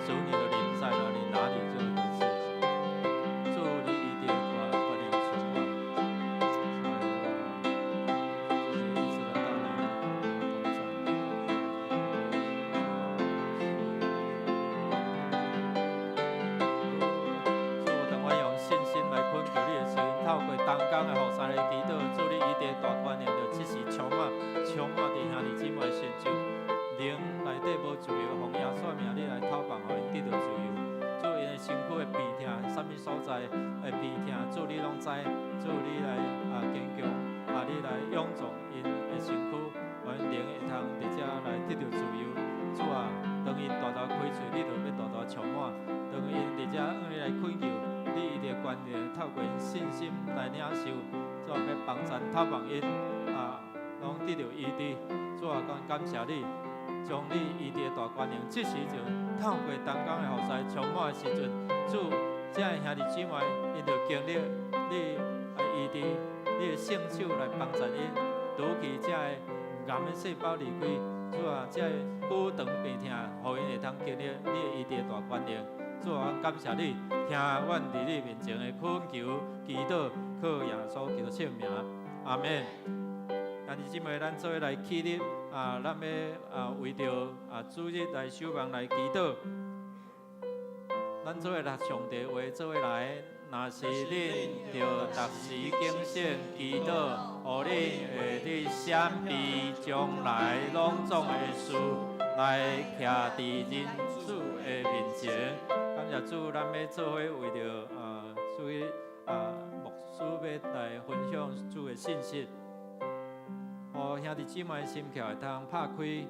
主你的靈在哪裡，哪裡就得自由。主你醫治權能充滿，哈利路亞！主你醫治的大能同在。主，當我用信心來懇求你的時陣，透過同工的服侍來祈禱，主你醫治大權能就即時充滿，充滿佇兄弟姊妹身上。靈內底無自由，奉耶穌名，你來透放，予𪜶得著自由。主𪜶的身軀的病痛，啥物所在的病痛，主你攏知。主你來啊堅強，啊你來勇壯𪜶的身軀，予𪜶靈會通佇遮來得著自由。主啊，當𪜶大大開喙，你就欲大大充滿；當𪜶佇遮向你來懇求，你伊的權能透過𪜶信心來領受。主啊，欲幫贊透放𪜶啊，攏得著醫治。主啊，感感謝你。將你醫治的大權能，這時就透過同工的服侍充滿的時陣，主，這个兄弟姊妹，𪜶就經歷你的醫治，你的聖手來幫助𪜶，除去這個癌的細胞離開，主啊，這個骨長病痛，予𪜶會通經歷你的醫治的大權能。主啊，感謝你，聽阮佇你面前的懇求、祈禱，靠耶穌基督聖名，阿門。兄弟姊妹，咱做伙來起立啊！咱欲啊為著啊主日來守望來祈禱。咱做伙來上帝話做伙來，若是恁著逐時警醒祈禱，予恁會得閃避將來攏總的事，來徛佇人子的面前。感謝主，咱欲做伙為著啊主日啊牧師欲來分享主的信息。予兄弟姊妹心竅會通拍開，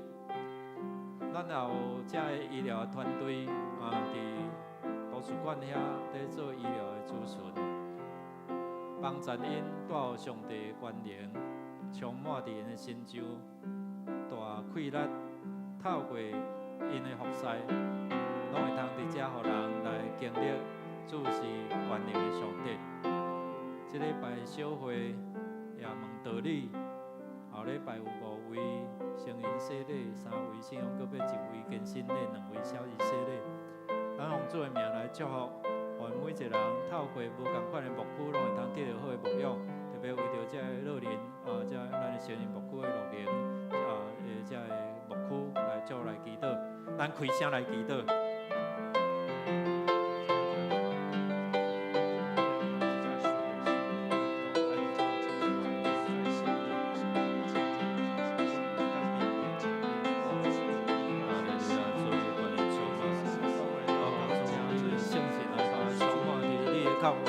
咱也有遮个醫療團隊啊，佇圖書館遐佇做醫療的諮詢，幫助𪜶帶予上帝權能，充滿佇𪜶的身上，大氣力透過𪜶的服侍，攏會通佇遮予人來經歷主是權能的上帝。這禮拜小會也問道理。後禮拜有五位成人洗禮，三位信仰告白，一位堅心禮，兩位小兒洗禮。咱奉主的名來祝福，予每一個人透過無仝款的牧區，攏會通得著好的牧養。特別為著這個樂齡啊，這咱的成人牧區的樂齡啊，這个牧區來做來祈禱，咱開聲來祈禱。教會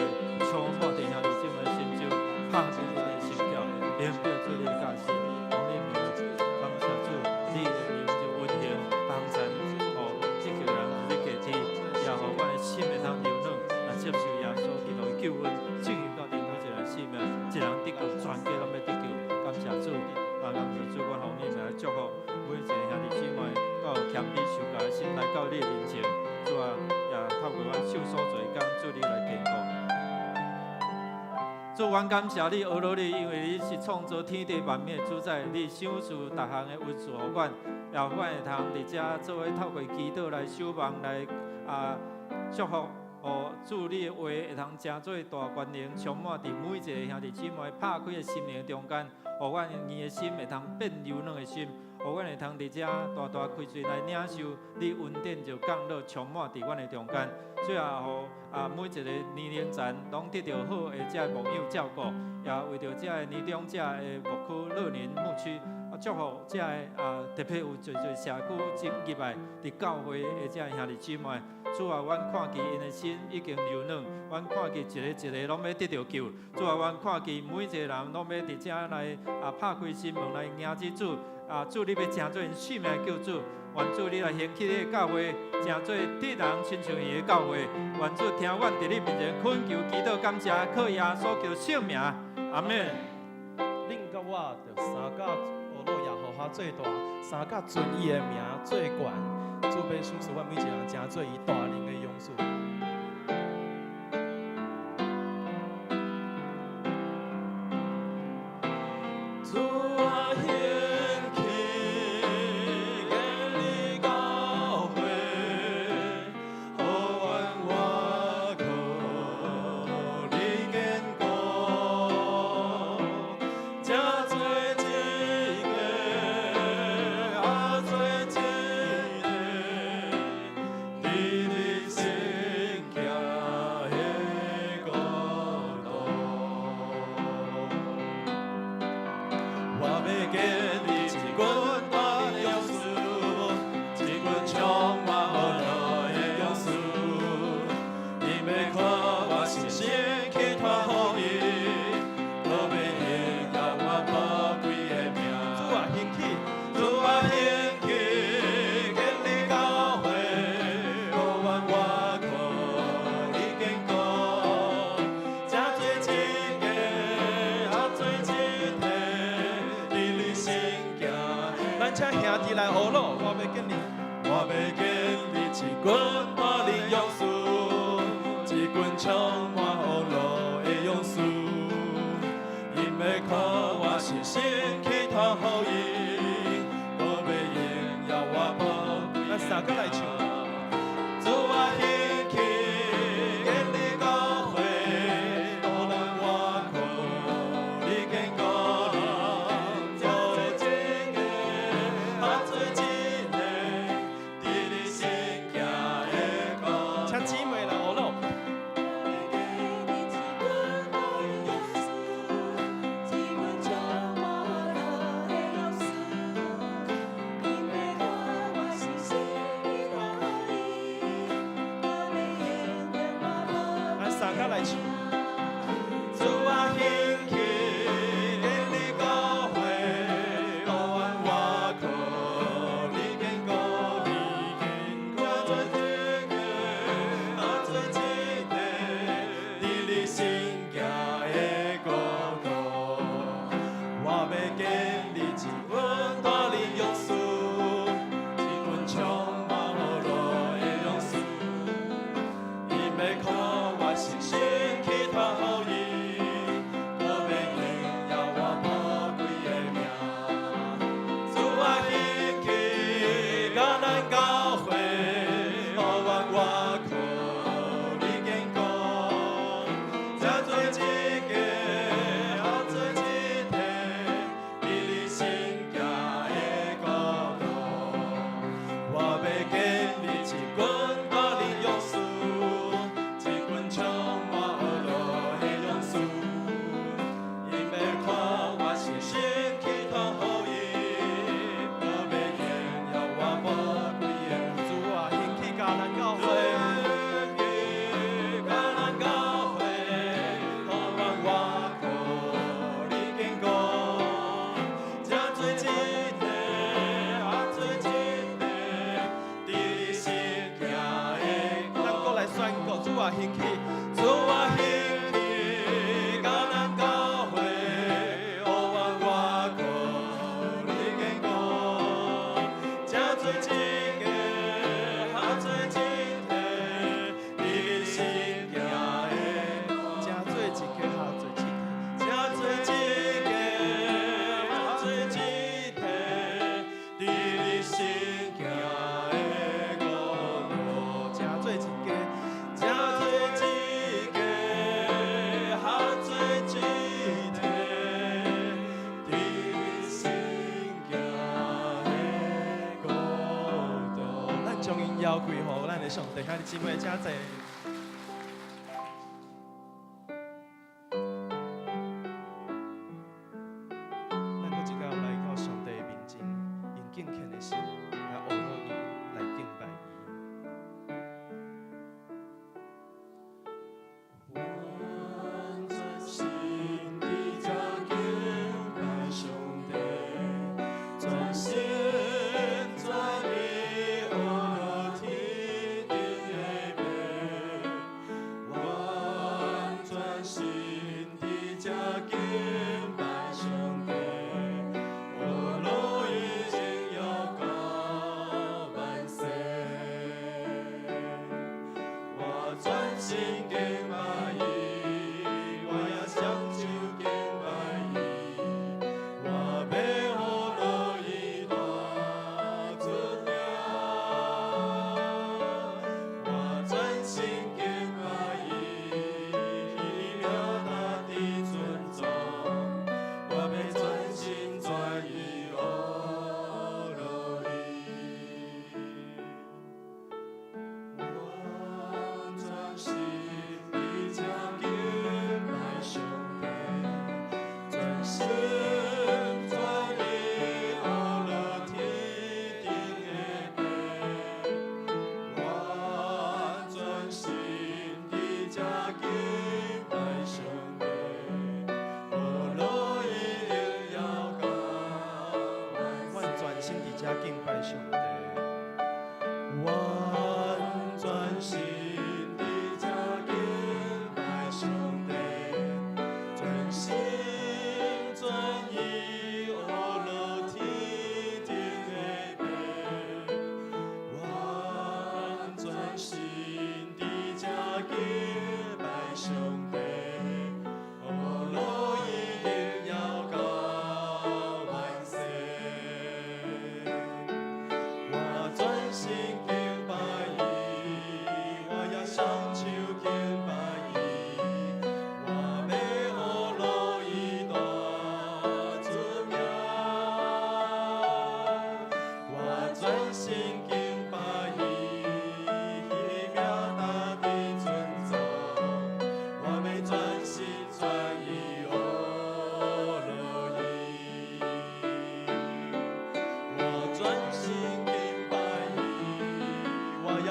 充滿佇兄弟姊妹心中，拍開咱的心竅，明白主你的教示，奉你名感謝主，你的靈就運行幫助，予這個人佇家己，也予阮的心會通柔軟，來接受耶穌基督的救恩，進入到恁每一個人生命，一人得救，全家攏欲得救。感謝主，啊，感謝主，阮奉你名來祝福每一個兄弟姊妹，都有謙卑受教的心來到你的面前，主啊，也透過阮受所做的工，主你來堅固。主，阮感謝你，阿羅你，因為你是創造天地萬物的主宰，你賞賜逐項的恩賜予阮，也予阮會通佇遮做伙透過祈禱來守望，來啊祝福，予主你的話會通成做大權能，充滿佇每一個兄弟姊妹拍開的心靈中間，予阮硬的心會通變柔軟的心，予阮會通佇遮大大開喙來領受你恩典就降落充滿佇阮的中間。最後，予啊每一個年齡層攏得著好的這牧養照顧，也為著這个年長者的牧區樂齡牧區，啊祝福這个啊特別有濟濟社區進入來佇教會的這兄弟姊妹。主啊，阮看見𪜶的心已經柔軟，阮看見一個一個攏欲得著救。主啊，阮看見每一個人攏欲佇遮來啊拍開心門來迎接主。啊，主你欲成做𪜶性命的救主，願主你來興起你的教會，成做得人親像魚的教會。願主聽阮佇你面前懇求、祈禱、感謝，靠耶穌基督聖名，阿門。恁佮我著三甲呵咾耶和華做大，三甲尊伊的名做懸。主欲賞賜阮每一個人，成做伊大能的勇士。主啊，興起建立教會，欲建立一群大能勇士，一群充滿呵樂的勇士。𪜶欲靠我信心去托予伊，閣欲榮耀我寶貴。咱三個來唱。主啊，興起建立教會，予咱倚靠你堅固你，做一个，合做一个，佇你新行的國。請姊妹來呵樂。建立一群大能勇士，一群充滿呵樂的勇士，𪜶欲靠我信心去托予伊，閣欲榮耀我寶咱三個來唱。主啊，興起建立教會，予阮倚靠你堅固你，做一個，合做一體，佇你新行的國度。我欲建立一群大能勇士，一群充滿呵樂的勇士。𪜶欲靠我信心去托予伊，閣欲榮耀我寶貴的名。主啊，興起佮咱教會，予阮倚靠你堅固，這做一家，合做一體，佇你新行的國度。我欲建立一群大能勇士，一群充滿呵樂的勇士。𪜶欲靠我信心去托予伊，閣欲榮耀我寶貴的主啊，興起迦南教會，興起迦南教會，予阮倚靠你堅固，這做一體，合做一體，佇你新行的咱閣來宣告，主啊，興起，主啊，興起迦南教會，予阮倚靠你堅固，這做一家，合做一體，佇你新行的這做一家，合做一體。這做一家，合做一體，佇你新行的國度。這做一家，這做一家，合做一體，佇你新行的國度。咱將榮耀歸予咱的上帝，兄弟姊妹，請坐。咱閣一擺來到上帝的面前，用敬虔的心來呵樂伊，來敬拜伊。阮全心佇這敬拜上帝，全心全意呵樂天頂的父。阮全心佇這敬拜上帝，呵樂伊榮耀到萬世。我全心敬拜伊，我也雙手敬拜伊，我欲呵樂伊大尊名。我全心敬拜伊，伊名大得尊崇，我欲全心全意呵樂伊。我全心佇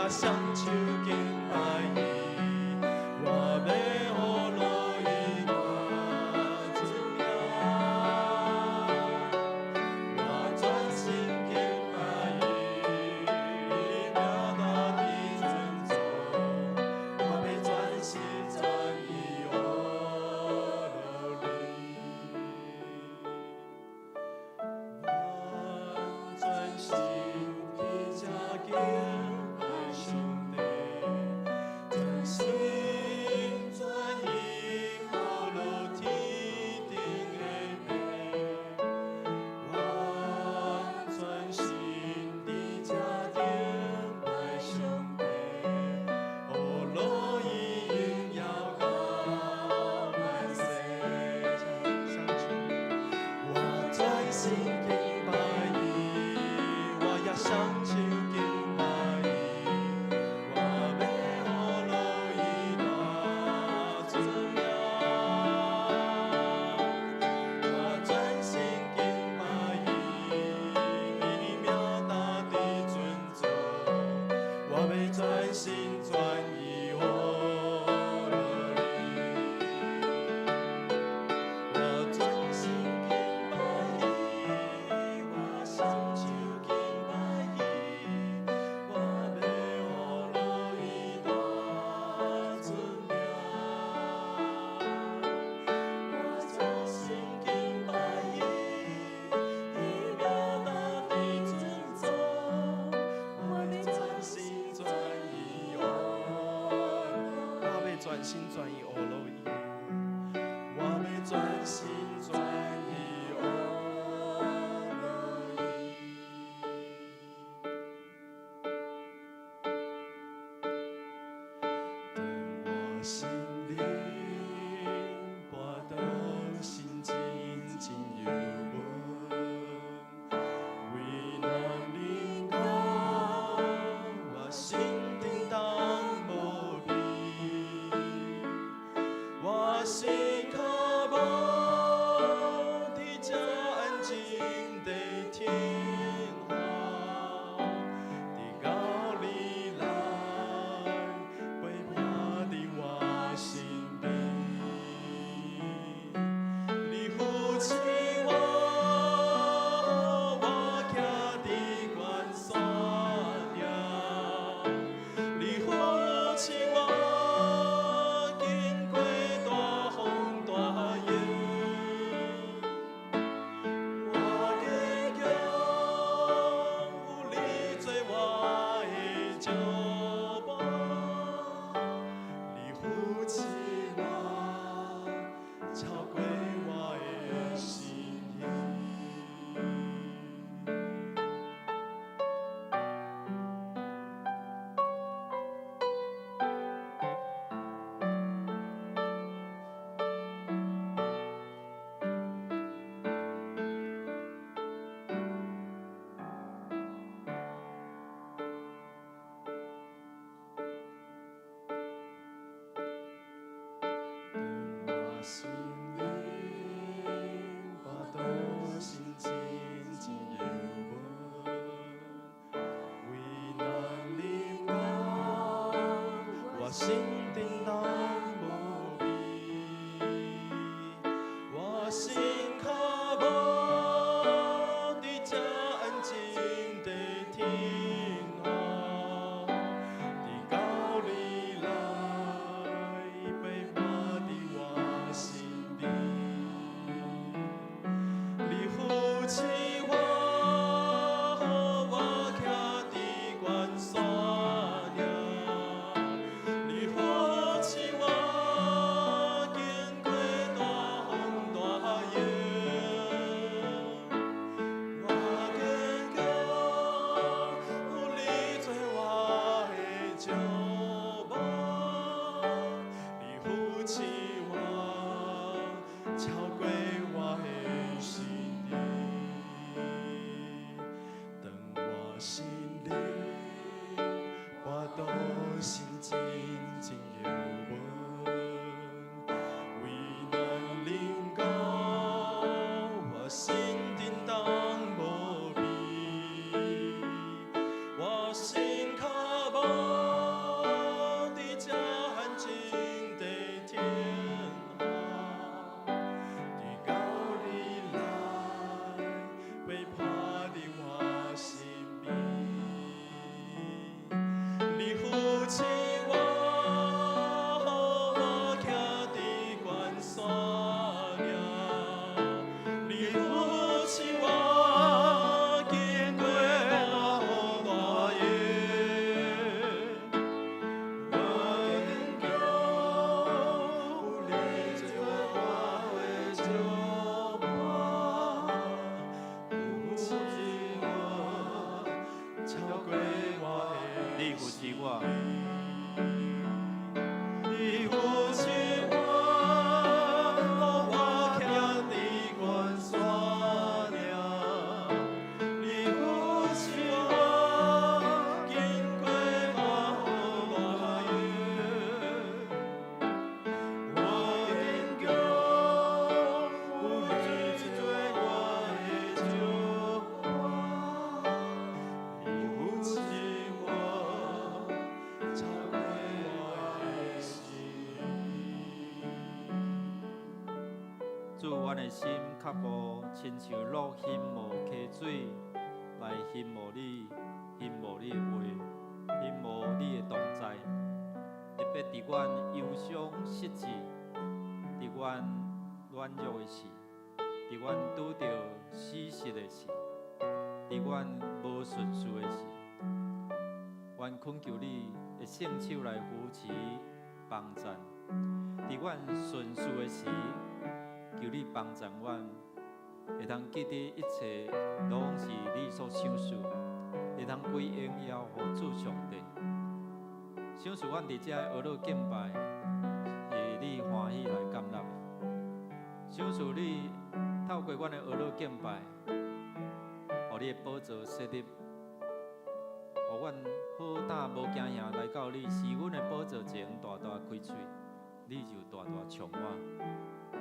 雙手敬拜伊，我欲予予伊大尊名。我專心敬拜伊，伊名大佇尊崇，我欲專心專意學你。我專心佇遮敬拜上帝，專心專意學落天頂的父。我專心佇遮敬拜上帝，予予伊榮耀到萬世。我專心敬拜伊，我也雙手敬拜伊，我欲予予伊大尊名。我專心敬拜伊，伊名大佇尊崇，我欲專心專意學你。我專心敬拜伊，我雙手敬拜伊，我欲予予伊大尊名。我專心敬拜伊，伊名大佇尊崇，我欲專心專意學。我欲專心專意學落伊，我欲專心專意學落伊。當我心靈跋倒，心情真憂悶，危難臨到，我心叮當無避，我心渴望佇這安靜的聽候，直到你來陪伴佇我身邊。你扶持我，我徛佇懸山頂。你扶持我，經過大風大雨。我堅強，有你做我的石板。你扶持我，超過我的心意。當我心靈跋倒，心情真憂悶，危難臨到，我心叮當無避，我心渴望佇這安靜的聽候，直到你來陪伴佇我身邊。你扶持我，我徛佇懸山頂。你扶主，阮的心脚步親像鹿欣慕溪水，來欣慕你，欣慕你的話，欣慕你的同在。特別佇阮憂傷失志，佇阮軟弱的時，佇阮拄著死實的時，佇阮無順遂的時，阮懇求你的聖手來扶持幫贊。佇阮順遂的時，求你幫贊阮，會當記得一切攏是你所賞賜，會當歸榮耀予主上帝。賞賜阮佇遮學樂敬拜，是你歡喜來接納的。賞賜你透過阮的學樂敬拜，予你的寶座設立，予阮好膽無驚嚇來到你，使阮的寶座前大大開喙，你就大大充滿。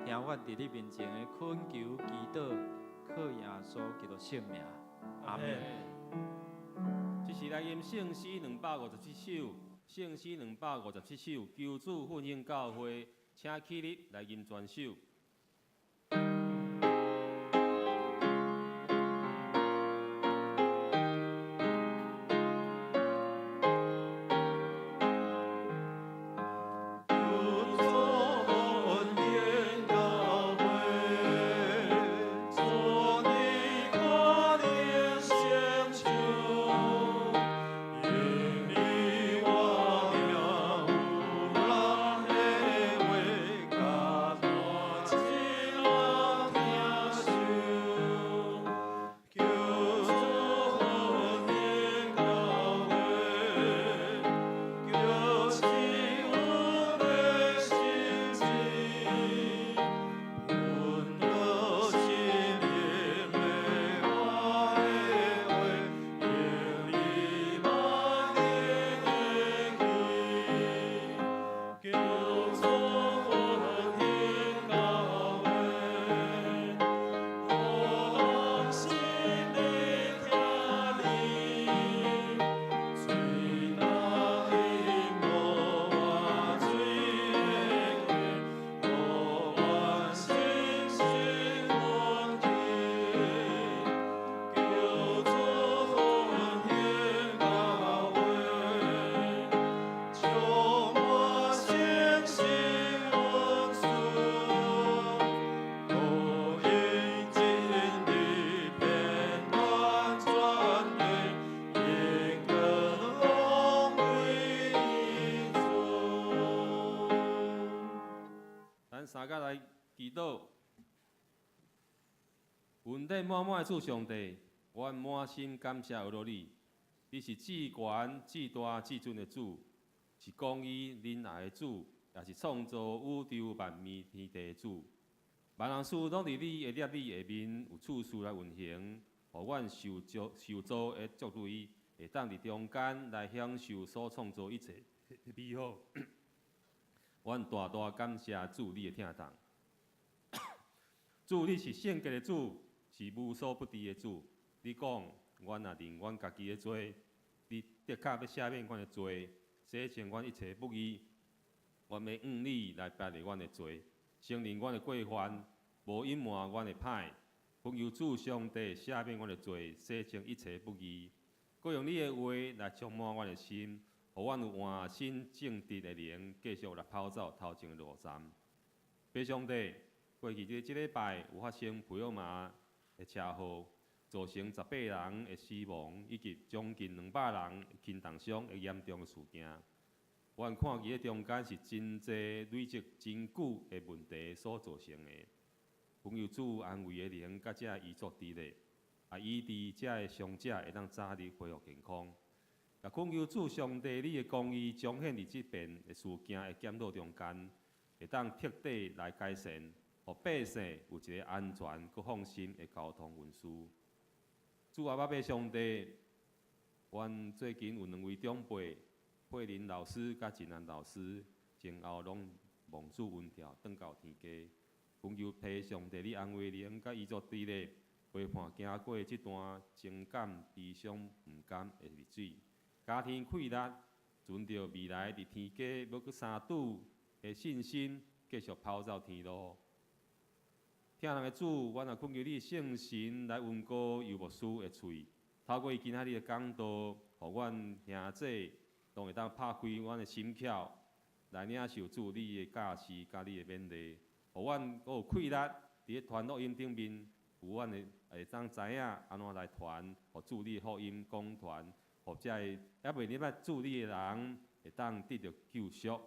聽阮佇你面前的懇求祈禱，靠耶穌基督聖名，阿門。這是來吟聖詩257首，聖詩兩百五十七首，求主復興教會，請起立來吟全首。咱三个來祈禱，恩典滿滿的主上帝，阮滿心感謝阿羅你，你是至懸、至大、至尊的主，是公義仁愛的主，也是創造宇宙萬物天地的主。萬人事攏佇你的攝理下面有次序來運行，予阮受造受造的族類會當佇中間來享受所創造一切的美好。阮大大感謝主你的疼痛。主，你是聖潔的主，是無所不知的主。你講，阮若認阮家己的罪，你的確欲赦免阮的罪，洗淨阮一切不義。阮欲向你來別離阮的罪，承認阮的過犯，無隱瞞阮的歹。懇求主上帝赦免阮的罪，洗淨一切不義。閣用你的話來充滿阮的心，予阮有換新正直的靈，繼續來跑走頭前的路站。父上帝，過去這這禮拜有發生培育馬的車禍，造成18人的死亡，以及將近200人輕重傷的嚴重的事件。阮看見這中間是真濟累積真久的問題所造成的。懇求主安慰的靈，佮這遺族佇咧，啊，醫治這个傷者會當早日恢復健康。也懇求主上帝，你的公義彰顯佇這遍的事件的檢討中間，會當徹底來改善，予百姓有一个安全閣放心的交通運輸。主阿爸父上帝，阮最近有兩位長輩，慧玲老師佮靜安老師，前後攏蒙主恩召轉到天家。懇求父上帝，你安慰靈佮遺族佇咧陪伴行過這段情感悲傷毋甘的日子。家庭氣力，存著未來佇天家欲閣相拄的信心，繼續跑走天路。疼人的主，阮也懇求你聖神來穩固游牧師的喙，透過伊今仔日的講道，予阮兄弟攏會當拍開阮的心竅，來領受主你的教示佮你的勉勵，予阮閣有氣力佇咧傳福音頂面，有阮會會當知影按怎來傳，予主你的福音廣傳，予遮个猶未入捌主你的人會當得著救贖。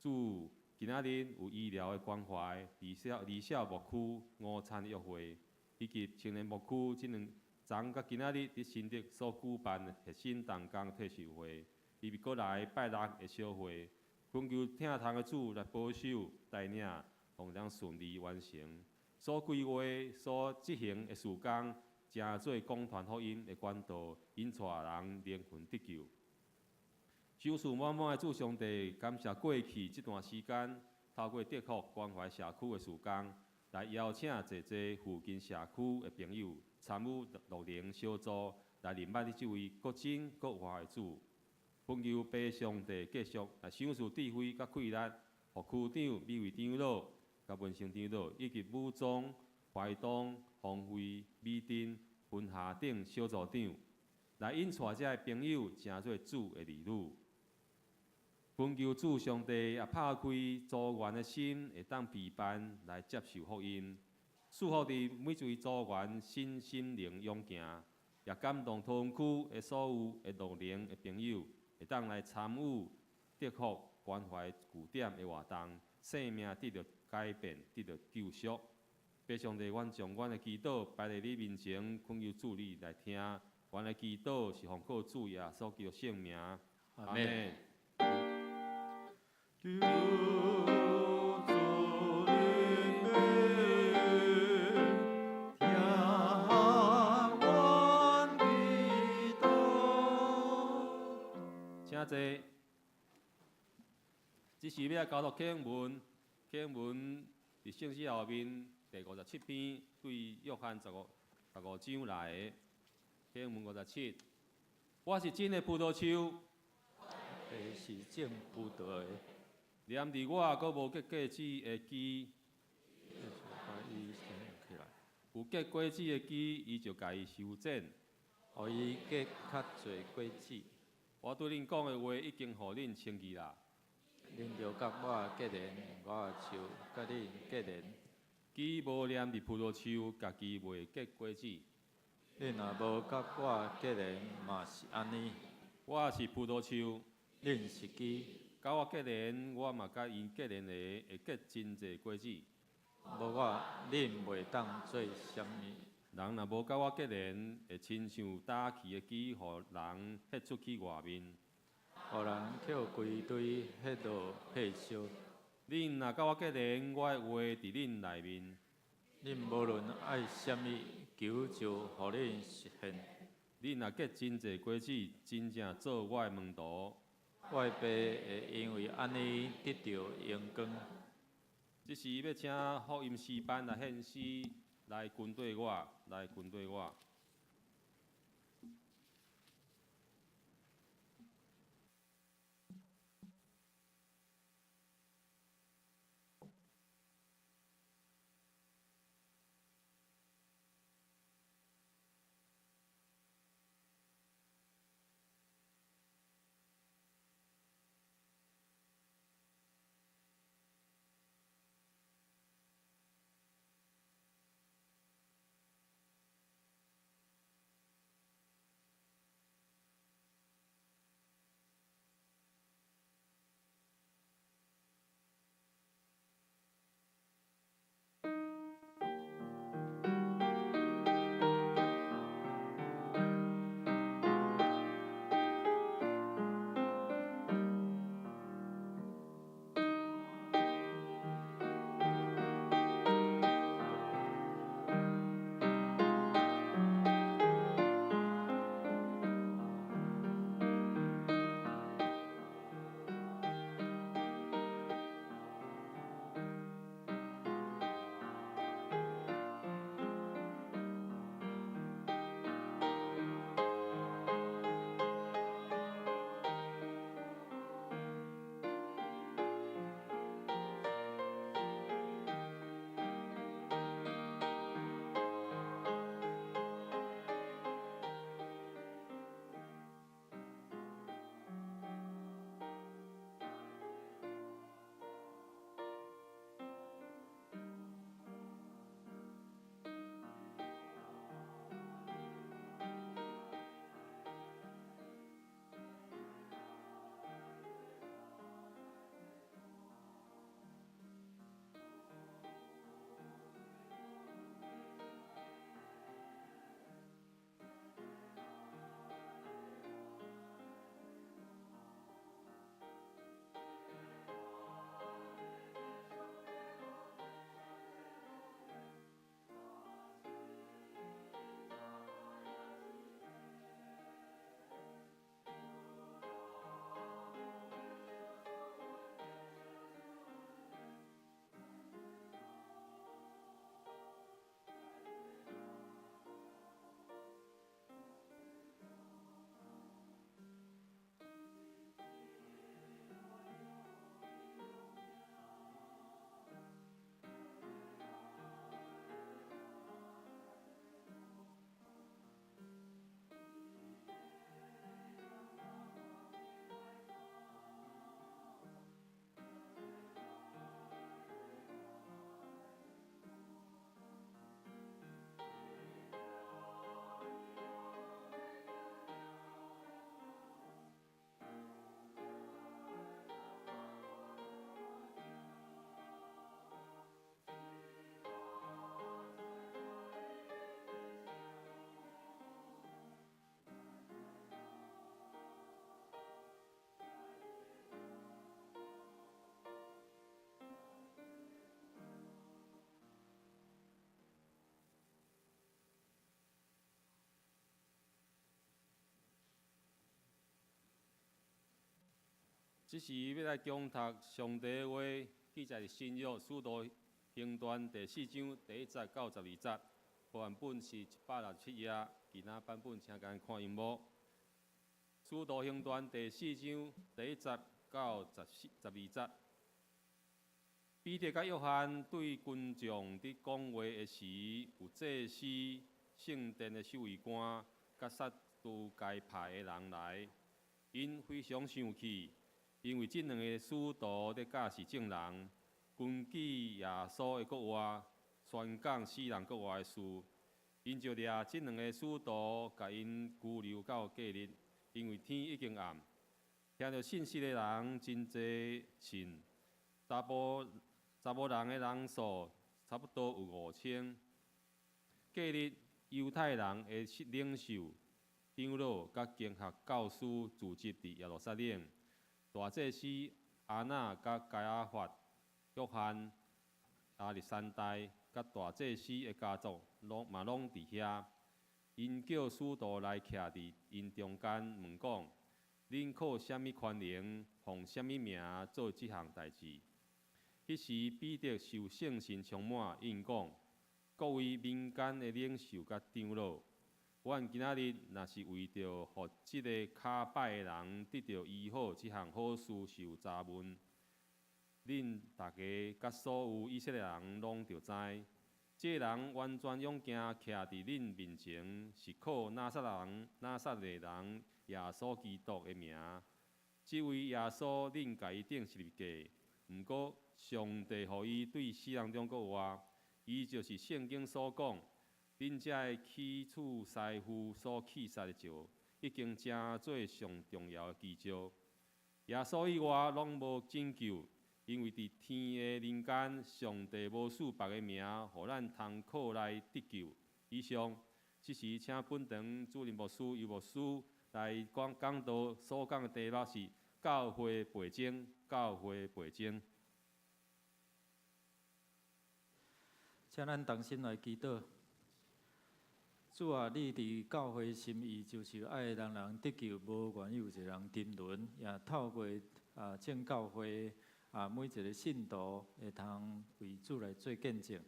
主今仔日有醫療的關懷，二小牧區午餐約會，以及青年牧區這兩昨佮今仔日佇新竹所舉辦的核心同工退修會，以及閣來拜六的小會，懇求疼痛的主來保守帶領，予咱順利完成所規劃、所執行的事工，成做廣傳福音的管道，引帶人靈魂得救。賞賜滿滿的主上帝，感謝過去這段時間，透過德福關懷社區的事工，來邀請濟濟附近社區的朋友參與樂齡小組，來認捌你這位閣真閣活的主。懇求父上帝繼續來賞賜智慧佮氣力，予區長、美惠長老、佮文成長老，以及武宗、懷東、豐惠、美珍、分下等小組長，來引帶遮的朋友成做主的兒女。懇求主上帝也拍開組員的心，會當備辦來接受福音，賜福佇每一位組員身心靈勇健，也感動桃園區的所有的樂齡的朋友，會當來參與德福關懷據點的活動，生命得著改變，得著救贖。父上帝，阮將阮的祈禱擺佇你面前，懇求主你來聽。阮的祈禱是奉靠主耶穌基督聖名。阿們。求主憐憫，聽阮祈禱。請坐。這時欲來交讀經文，經文佇聖書後面第57篇，對約翰15章來的經文57。我是真的葡萄樹，父是種葡萄的。黏佇我閣無結果子的枝，共伊剪起來。有結果子的枝，伊就共伊修剪，予伊結較濟果子。我對恁講的話已經予恁清氣啦。恁著佮我結連，我就佮恁結連。枝無黏佇葡萄樹，家己袂結果子。恁若無佮我結連，嘛是按呢。我是葡萄樹，恁是枝。佮我結連，我嘛佮伊結連的，會結真濟果子。無我，恁袂當做啥物。人若無佮我結連，會親像焦去的枝，予人彼出去外面。予人抾規堆彼落火燒。恁若佮我結連，我的話佇恁內面。恁無論愛啥物，求就予恁實現。恁若結真濟果子，真正做我的門徒。我的爸會因為按呢得著榮光。這時欲請福音詩班來獻詩，來跟綴我，來跟綴我。這時欲來恭讀上帝的話，記載佇新約使徒行傳第四章第一節到十二節，和合本是167頁，其他版本請共看螢幕。使徒行傳第四章第一節到12節，彼得佮約翰對群眾佇講話的時，有祭司、聖殿的守衛官，佮撒都該派的人來，𪜶非常生氣，因為這兩个使徒咧教示眾人，根據耶穌的國話，宣講死人復活的事。𪜶就掠這兩个使徒，共𪜶拘留到隔日，因為天已經暗。聽著信息的人真濟信，查埔人的人數差不多有5000。隔日，猶太人的領袖、長老佮經學教師聚集佇耶路撒冷。大祭司亞那佮該亞法、約翰、亞歷山大佮大祭司的家族攏嘛攏佇遐。𪜶叫使徒來徛佇𪜶中間，問講：恁靠啥物權能，奉啥物名做這項代誌？彼時彼得受聖神充滿，應講：各位民間的領袖佮長老，阮今仔日若是為著予這个跤擺的人得著醫好這項好事受查問，恁逐家佮所有以色列人攏著知，這个人完全勇健徛佇恁面前，是靠拿撒勒人耶穌基督的名。這位耶穌，恁共伊釘十字架，毋過上帝予伊對死人中復活，伊就是聖經所講，恁這个棄取師傅所棄殺的石，已經成做上重要的基石。耶穌以外攏無拯救，因為佇天下人間，上帝無賜別个名，予咱通靠來得救。以上，這時請本堂主任牧師尤牧師來講講道，所講的題目是教會背景，教會背景。請咱同心來祈禱。主啊，你佇教會心意就是愛人人得救，無願意有一個人沉淪。也透過眾教會每一个信徒會通為主來做見證，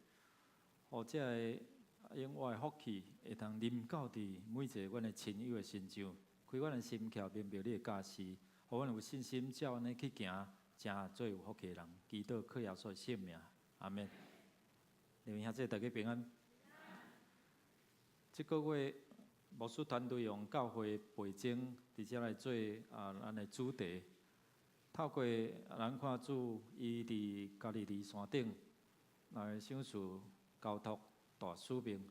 予這个永活的福氣會通臨到佇每一個阮的親友的身上，開阮的心竅，明白你的教示，予阮有信心照按呢去行，成做有福氣的人。祈禱靠耶穌的聖名，阿們。弟兄姊妹大家平安。這个月牧師團隊用教會背景，佇遮來做咱的主題。透過咱看主伊佇加利利山頂來賞賜交託大使命，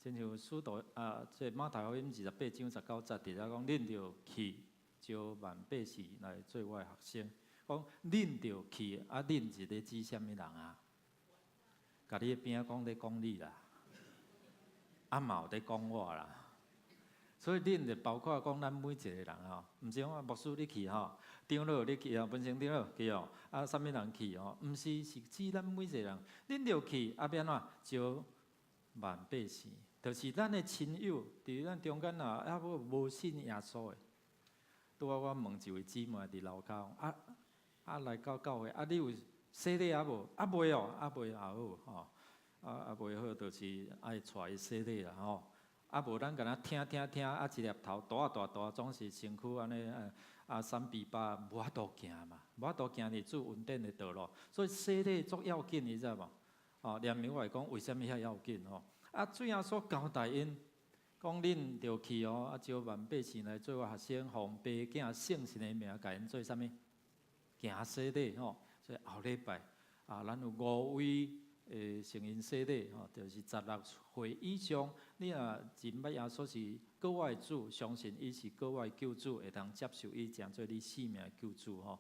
親像使徒這馬太福音28章19節佇遮講，恁著去招萬百姓來做我的學生。講恁著去，恁是咧指啥物人啊？共你邊仔講咧講你啦，嘛有咧講我啦。所以恁就包括講咱每一個人吼，毋是講牧師你去吼，長老你去吼，文成長老去哦，啥物人去吼？毋是，是指咱每一個人。恁著去，欲按怎招萬百姓，就是咱的親友，佇咱中間啊，猶閣無信耶穌的。拄仔我問一位姊妹佇樓跤，來到教會，你有洗禮猶無？未哦，未也好吼。未好，就是愛帶伊洗禮啦吼。無咱敢若聽聽聽，一粒頭大大大，總是身軀按呢3比8，無法度行嘛，無法度行佇主恩典的道路。所以洗禮足要緊，你知無？連明我會講為啥物遐要緊吼？主耶穌交代𪜶，講恁著去哦，招萬百姓來做我學生，奉父子聖神的名，共𪜶做啥物？行洗禮吼。所以後禮拜咱有五位的成人洗禮吼，就是16歲以上，你若認捌耶穌是閣活的主，相信伊是閣活的救主，會當接受伊成做你生命的救主吼。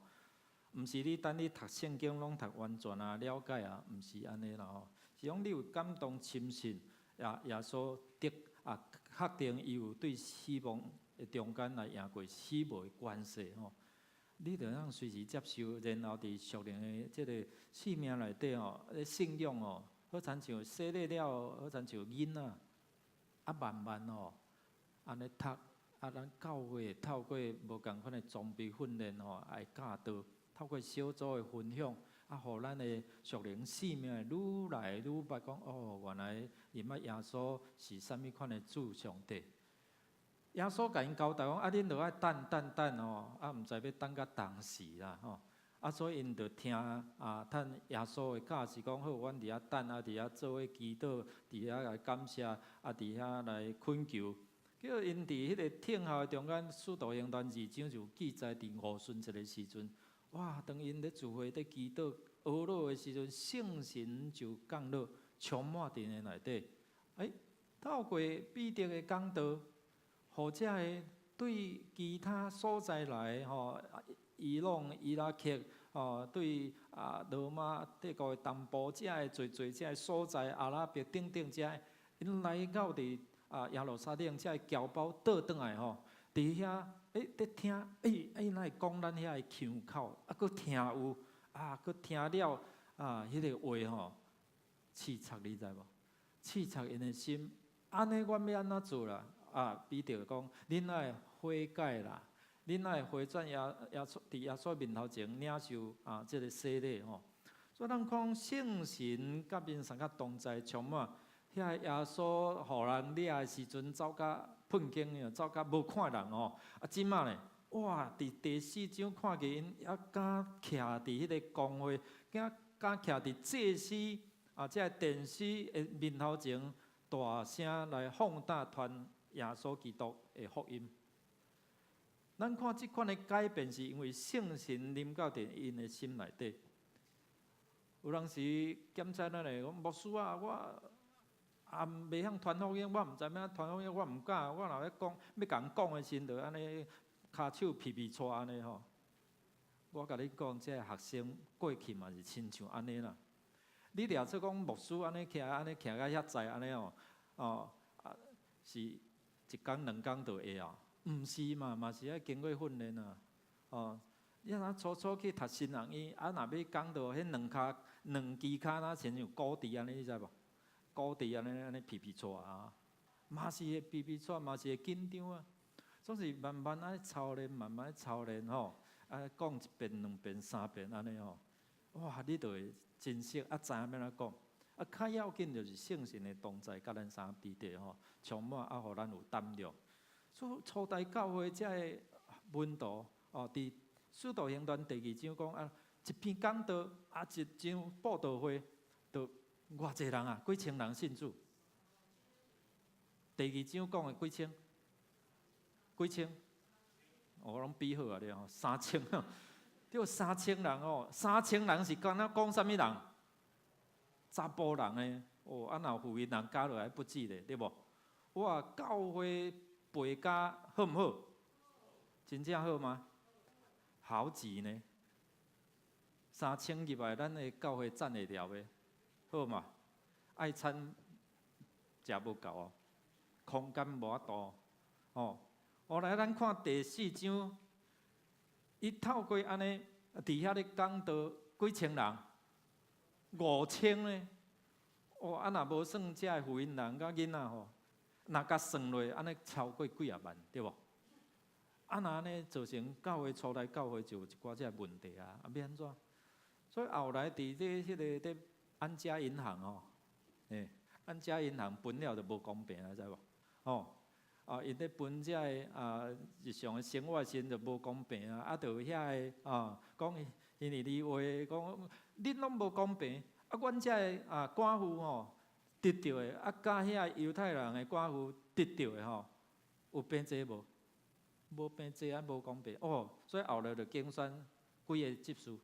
毋是你等你讀聖經攏讀完全啊了解啊，毋是按呢啦吼。是講你有感動深信耶穌得確定伊有對死亡的中間來贏過死亡的權勢吼。你著通隨時接受，然後佇屬靈的這个生命內底吼，信仰吼，好親像洗禮了，好親像囡仔，慢慢吼，按呢讀，啊，咱教會透過無仝款的裝備訓練吼，愛教導，透過小組的分享，啊，予咱的屬靈生命愈來愈捌講，哦，原來認捌耶穌是啥物款的主上帝。耶穌共𪜶交代講，啊，恁著愛等等等吼，啊，毋知欲等到當時啦吼。啊，所以𪜶著聽啊，趁耶穌的教示講好，阮佇遐等，啊，佇遐做伙祈禱，佇遐來感謝，啊，佇遐來懇求。叫𪜶佇彼个等候的中間，使徒行傳二章就有記載，佇五旬節的時陣，哇！當𪜶咧聚會咧祈禱、哀禱的時陣，聖神就降落，充滿佇𪜶內底。欸，透過彼得的講道，予遮个對其他所在來吼，伊朗、伊拉克，吼，對啊羅馬帝國的東部遮个濟濟遮个所在，阿拉伯等等遮个，𪜶來到佇啊耶路撒冷遮个僑胞倒轉來吼，佇遐欸佇聽，欸欸哪會講咱遐个腔口，啊閣聽有，啊閣聽了啊，彼个話吼，刺插你知無？刺插𪜶的心，按呢阮欲按怎做啦？啊，彼得講，恁愛悔改啦，恁愛回轉耶耶穌佇耶穌面頭前領受啊，這个洗禮吼。所以咱講聖神佮民相佮同在充滿，遐耶穌予人掠的時陣，走甲噴經，走甲無看人吼。啊，這馬咧，哇！佇第四章看見𪜶猶敢徛佇彼个公會，敢敢徛佇祭司啊，這个殿司的面頭前，大聲來放膽傳耶穌基督的福音。咱看這款的改變，是因為聖神臨到佇𪜶的心內底。有當時檢查咱會講牧師啊，我也袂曉傳福音，我毋知欲按怎傳福音，我毋敢。我若欲講，欲共人講的時陣，就按呢跤手皮皮掣按呢吼。我共你講，這个學生過去嘛是親像按呢啦。你掠做講牧師按呢徛，按呢徛甲遐在按呢吼，哦啊是一工兩工就會啊？毋是嘛，嘛是愛經過訓練啊。哦，你若初初去讀神學院，啊若欲講道，彼兩跤兩支跤若親像鼓槌按呢，你知無？鼓槌按呢按呢皮皮掣啊，嘛是會皮皮掣，嘛是會緊張啊。總是慢慢愛操練，慢慢操練吼，啊講一遍、兩遍、三遍按呢吼，哇！你就會珍惜啊，知影欲按怎講。啊，較要緊就是聖神的同在，佮咱三伫底吼，充滿啊，予咱有膽量。所以初代教會遮个門徒哦，佇使徒行傳第二章講啊，一篇講道啊，一場佈道會，就偌濟人啊，幾千人信主。第二章講的幾千？幾千？我攏比好啊，咧吼，三千，對三千人哦，三千人是敢若講啥物人？查埔人的哦，啊若有婦人加落來不止咧，對無？哇，教會倍加好毋好？真正好嗎？好錢呢？三千入來，咱的教會攢會牢袂？好嘛？愛餐食無夠哦，空間無法度哦。後來咱看第四章，伊透過按呢，佇遐咧講道幾千人，5000呢？哦，啊若無算遮个婦人佮囡仔吼，若共算落，按呢超過幾仔萬，對無？啊若按呢造成教會初代教會就有一寡這个問題啊，啊欲按怎？所以後來佇這彼个佇安家銀行吼，欸，安家銀行分了就無公平啊，知無？吼，啊，𪜶咧分遮个啊日常的生活時陣就無公平啊，啊，就有遐个啊講兄弟你話講，恁攏無公平，啊，阮遮个啊寡婦吼得著的，啊，佮遐猶太人的寡婦得著的吼，有變濟無？無變濟啊，無公平哦，所以後來就揀選幾个執事，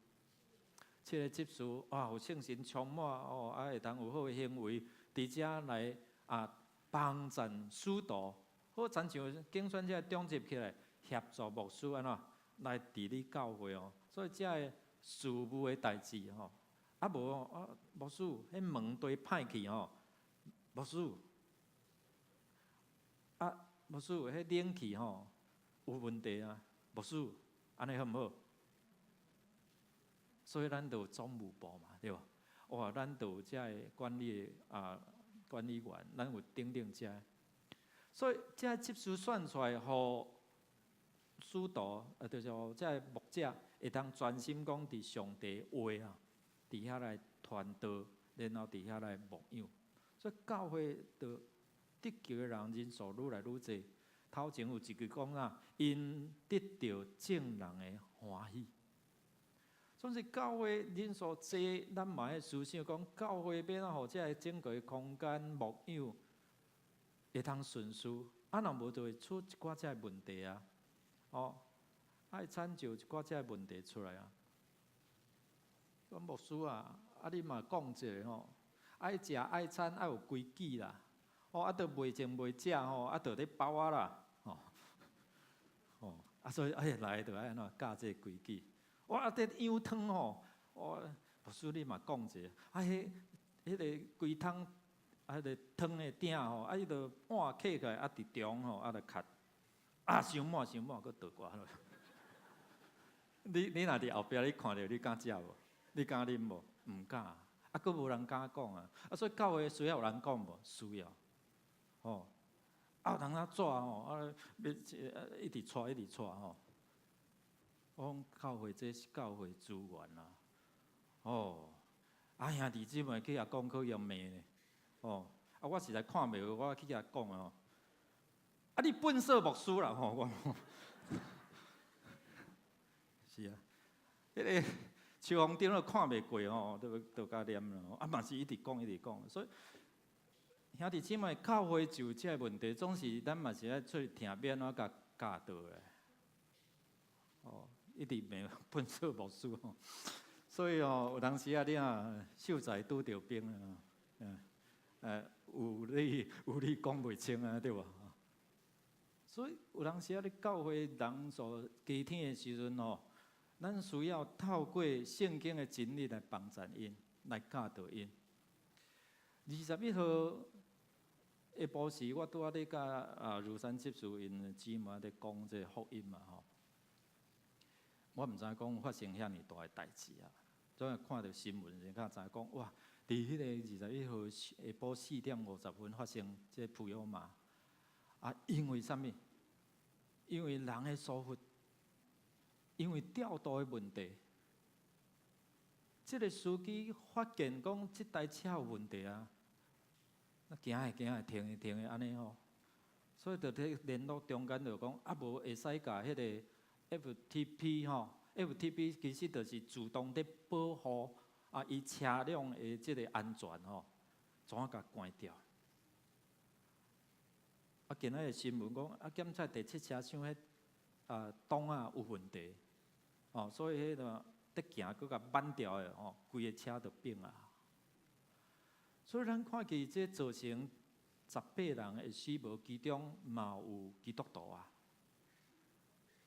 七个執事哇，有聖神充滿哦，啊會當有好的行為，佇遮來啊幫贊使徒，好親像揀選這个長執起來協助牧師按怎來治理教會哦，所以這个事務的代誌吼，啊無啊牧師，彼門對歹去吼，牧師，啊牧師，彼冷氣吼有問題啊，牧師，按呢好毋好？所以咱就有總務部嘛，對無？哇，咱就有遮个管理啊管理員，咱有等等遮。所以這執事選出來，予使徒，就是予這牧者會當專心講佇上帝話啊，佇遐來傳道，然後佇遐來牧養。所以教會就得救的人人數愈來愈濟。頭前有一句講啊，𪜶得著眾人的歡喜。總是教會人數濟，咱嘛愛思想講，教會欲按怎予這个整個空間牧養會通順遂，啊，若無就會出一寡這个問題啊，哦，愛產就一寡這个問題出來啊。講牧師啊，啊你嘛講一下吼，愛食愛餐愛有規矩啦，哦，啊，都袂穿袂食吼，啊，就咧包仔啦，吼，哦，啊，所以哎來就愛按怎教這个規矩。我啊，佇養湯吼，我牧師你嘛講一下，啊，彼彼个雞湯，啊，彼個湯的鼎吼，啊，伊就碗揢起來，啊，佇中吼，啊，就較，啊，傷滿傷滿，閣倒掛落。你若佇後壁你看著，你敢食無？你敢啉無？毋敢，啊，閣無人敢講啊。啊，所以教會需要有人講無？需要，吼。啊，有當仔紙吼，啊，欲一直掣一直掣吼。我講教會這是教會資源啊，哦，啊兄弟姊妹去共講去予罵呢，哦，啊我實在看袂過，我去共講哦，啊你笨色牧師啦吼，我，是啊，彼个秋風頂都看袂過吼，就共念了，啊嘛是一直講一直講，所以兄弟姊妹教會就這个問題，總是咱嘛是愛出去聽欲按怎共教導的，哦。一直罵笨色牧師吼，所以哦，有當時啊，你啊秀才拄著兵啊，嗯，有理有理講袂清啊，對無？所以有當時啊，你教會人數加添的時陣吼，咱需要透過聖經的真理來幫助𪜶，來教導𪜶。21號下晡時，我拄仔咧佮如山執事𪜶姊妹咧講這個福音嘛吼。我毋知講發生遐爾大的代誌啊！總係看著新聞時，才知講哇，佇彼个21號下晡4點50分發生這普悠瑪啊，因為啥物？因為人的疏忽，因為調度的問題，這个司機發現講這台車有問題啊，啊行的行的停的停的按呢吼，所以就佇聯絡中間就講啊，無會使共彼个 FTP 吼，FTP 其實就是自動佇保護啊，伊車輛的這个安全吼，怎啊共關掉？啊，今仔日新聞講啊，檢測第七車廂彼啊擋仔有問題，哦，所以彼個佇行閣共挽掉的吼，規个車就變啊。所以咱看見這造成18人的死亡，其中嘛有基督徒啊。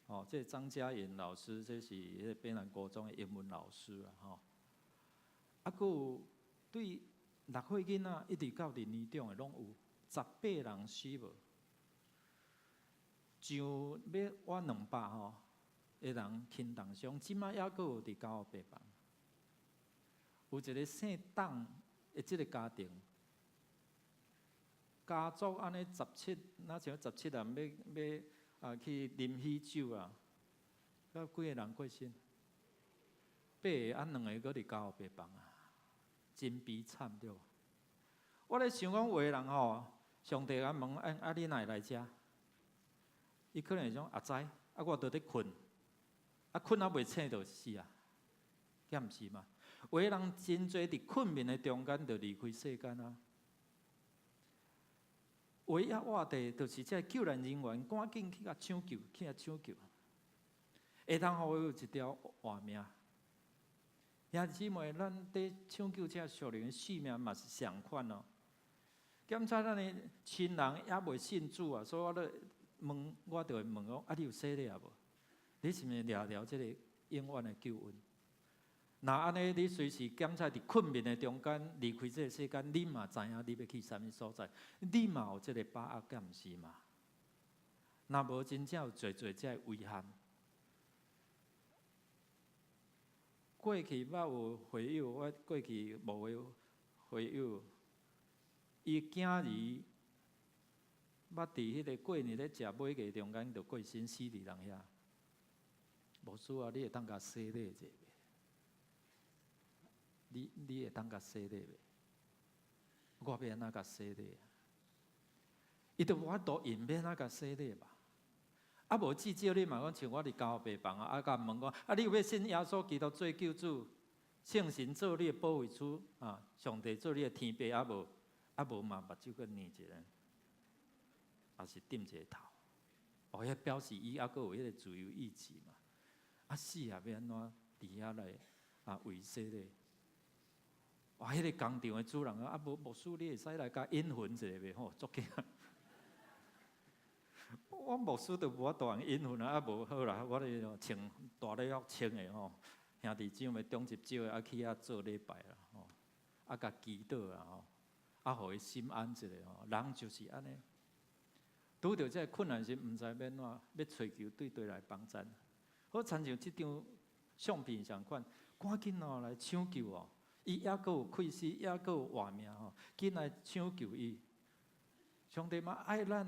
哦，這張嘉穎老師，這是彼個卑南國中的英文老師啊，吼。啊，閣有對6歲囡仔一直到佇年長的攏有十八人死亡，上欲滿200吼的人輕重傷，這擺猶閣有佇加護病房。有一个姓董的這个家庭，家族按呢十七，若像十七人欲欲啊去啉喜酒啊，閣幾个人過身？八个啊，兩个閣佇加護病房啊，真悲慘對無？我咧想講，有的人吼，上帝共問啊啊，你哪會來遮？伊可能會講啊知，啊我都佇睏，啊睏啊袂醒就死啊，敢毋是嘛？有的人真濟佇睏眠的中間就離開世間啊。唯一活的，就是這救難人員趕緊去共搶救，去共搶救，會當予伊有一條活命。兄弟姊妹，咱佇搶救這屬靈的性命嘛是相款哦。檢查咱的親人猶未信主啊，所以我咧問，我就會問講：啊，你有洗禮啊無？你是毋是掠著這個永遠的救恩？若按呢，你隨時檢查佇睏眠的中間離開這個世間，你嘛知影你欲去啥物所在？你嘛有這個把握，敢毋是嘛？若無真正有濟濟這個遺憾。過去捌有會友，我過去某位會友，伊囝兒捌佇彼个過年咧食尾牙中間就過身死佇人遐。牧師啊，你會當共洗禮者袂？你會當共洗禮袂？我欲按怎共洗禮啊？伊就無法度用欲按怎共洗禮吧？啊，無至少你嘛講像我佇交白房啊，啊，共問講，啊，你有欲信耶穌基督做救主，聖神做你的保惠師啊，上帝做你的天父，啊無？啊無嘛，目睭閣捏一下，也是點一下頭。哦，彼表示伊猶閣有彼個自由意志嘛。啊死啊，欲按怎佇遐來啊為洗禮？哇！彼個工廠的主人啊，無牧師你會使來共引魂一下袂吼？足驚！我牧師都無法度通引魂啊，啊無好啦，我咧穿大禮服穿的吼，兄弟姊妹中一招啊去遐做禮拜啦吼，啊共祈禱啦吼，啊予伊心安一下吼。人就是按呢，拄著這个困難時，毋知欲按怎，欲揣求對佗來幫贊。好親像這張相片仝款，趕緊哦來搶救哦！伊猶閣有氣息，猶閣有活命吼，緊來搶救伊。上帝嘛愛咱，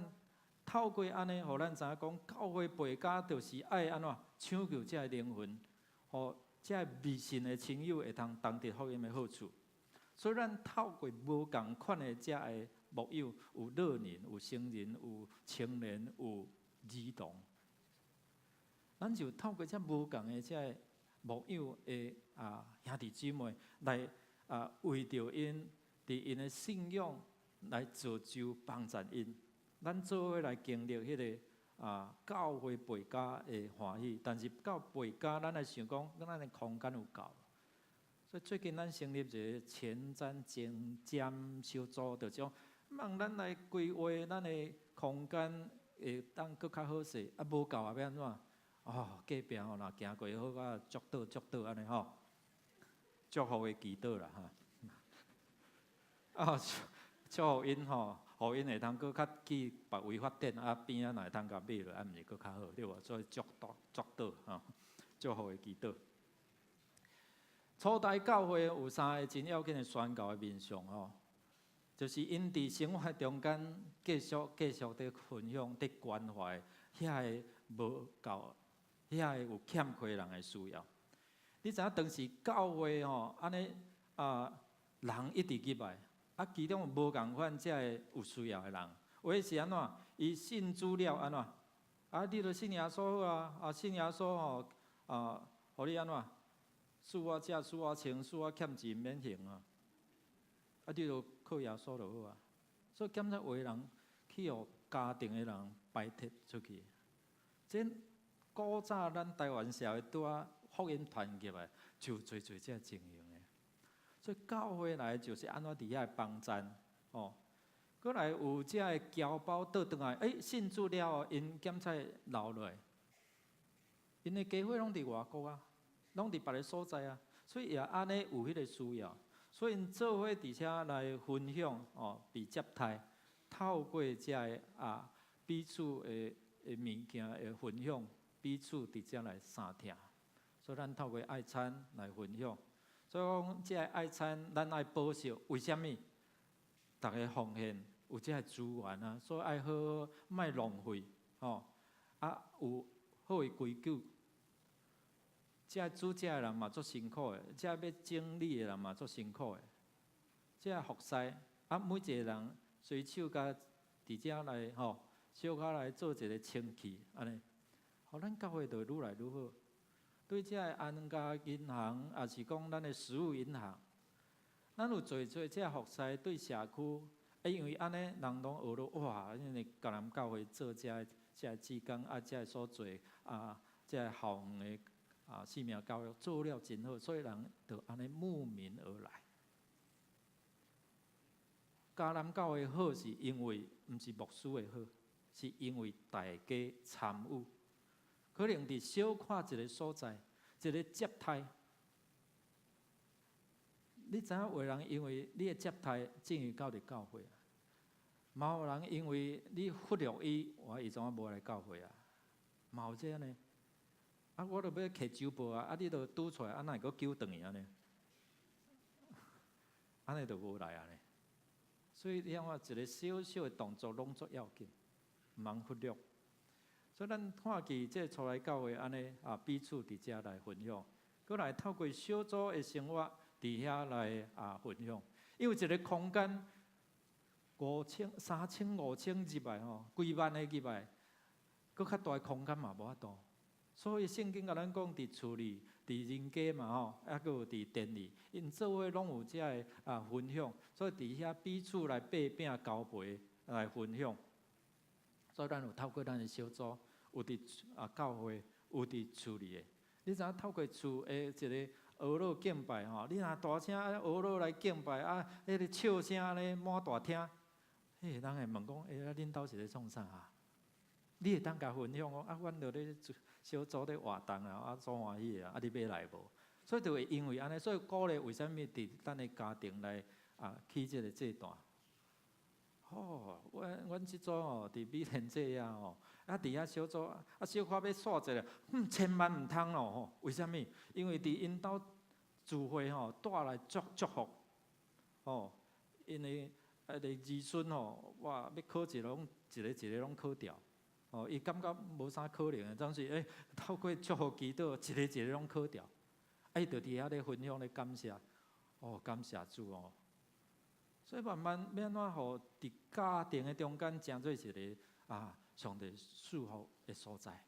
透過按呢，予咱知影講，教會陪家就是愛按怎搶救這个靈魂，予這个未信的親友會通當得福音的好處。所以咱透過無仝款的這个牧養，有老人、有成人、有青年、有兒童，咱就透過這無仝的這个牧養的啊兄弟姊妹來啊為著𪜶佇𪜶的信仰來造就幫贊𪜶，咱做伙來經歷彼个啊教會陪家的歡喜。但是到陪家，咱來想講，咱的空間有夠。所以最近咱成立一個前瞻前瞻小組，就講，望咱來規劃咱的空間會當閣較好勢，啊無夠啊欲按怎？哦，隔壁吼若行過好啊，祝禱祝禱按呢吼，祝福的祈禱啦哈。啊，祝福𪜶吼，予𪜶會通閣較去別位發展，啊邊仔若會通共買落，啊毋是閣較好，對無？所以祝禱祝禱吼，祝福的祈禱。初代教會有三个真要緊的宣教的面向吼，就是𪜶佇生活中間繼續繼續佇分享、佇關懷遐个無夠、遐個有欠缺人的需要。你知影當時教會吼，按呢啊人一直入來，啊其中無仝款這个有需要的人，有的是按怎？伊信主了按怎？啊，你著信耶穌好啊，啊信耶穌吼啊，予你按怎？輸我食，輸我穿，輸我欠錢免還啊！啊，你著靠耶穌就好啊。所以檢查有的人去予家庭的人排斥出去。這古早咱台灣社會拄仔福音傳入來，就濟濟這情形的。所以教會來就是按怎佇遐幫贊哦。閣來有這个僑胞倒轉來，欸，信主了後，𪜶檢查留落來，𪜶的家伙攏佇外國啊，攏佇別个所在啊，所以也按呢有彼个需要，所以𪜶做伙佇遮來分享哦，被接待，透過這个啊彼此的的物件的分享，彼此佇遮來相疼，所以咱透過愛餐來分享，所以講這个愛餐咱愛保守，為啥物？逐家奉獻有這个資源啊，所以愛好好，莫浪費吼，啊有好的規矩。這煮食的人嘛足辛苦的，這欲整理的人嘛足辛苦的。這服侍啊，每一个人隨手共佇遮來吼，小可來做一个清氣，按呢，予咱教會就會愈來愈好。對這个安家銀行，抑是講咱的食物銀行，咱有濟濟這服侍對社區，啊，因為按呢人攏學囉哇，因為迦南教會做這个這个志工啊，這个所做啊，這个校園的啊，生命教育做了真好，所以人就按呢慕名而來。迦南教會好，是因為毋是牧師的好，是因為大家參與。可能佇小看一个所在，一个接待，你知影有的人因為你的接待進入到佇教會啊，嘛有人因為你忽略伊，哇，伊怎仔無來教會啊？嘛有這按呢。啊，我著欲揢酒脯啊，啊，你著拄出來，啊，哪會閣揪轉去按呢？按呢就無來按呢。所以你看，一个小小的動作攏足要緊。毋通忽略。所以咱看見這初來教會按呢啊，彼此佇遮來分享，閣來透過小組的生活佇遐來啊分享。因為一個空間五千、三千、五千入來吼，幾萬个入來，閣較大的空間嘛無法度。所以聖經共咱講，佇厝裡、佇人家嘛吼，抑閣有佇田裡，𪜶做伙攏有遮个啊分享，所以佇遐彼此來擘餅交陪來分享。所以咱有透過咱的小組，有佇啊教會，有佇厝裡的。你知影透過厝的一个呵咾敬拜吼，你若大聲呵咾來敬拜啊，彼个笑聲按呢滿大廳，彼个人會問講：欸，啊恁兜是咧創啥啊？你會當共分享講啊，阮著咧小組咧活動啊，啊足歡喜的啊，你欲來無？所以就會因為按呢，所以鼓勵為啥物佇咱的家庭來啊起這个祭壇？吼，阮這組吼，佇美田這遐吼，啊佇遐小組啊小可欲煞一下，千萬毋通咯吼！為啥物？因為佇𪜶兜聚會吼，帶來足祝福，吼，𪜶的彼个兒孫吼，哇，欲考一个攏一个一个攏考著，吼，伊感覺無啥可能的，總是欸，透過祝福祈禱，一個一個攏考著，啊，伊就佇遐咧分享咧感謝，哦，感謝主哦。所以慢慢欲按怎予佇家庭的中間成做一个啊，上帝賜福的所在。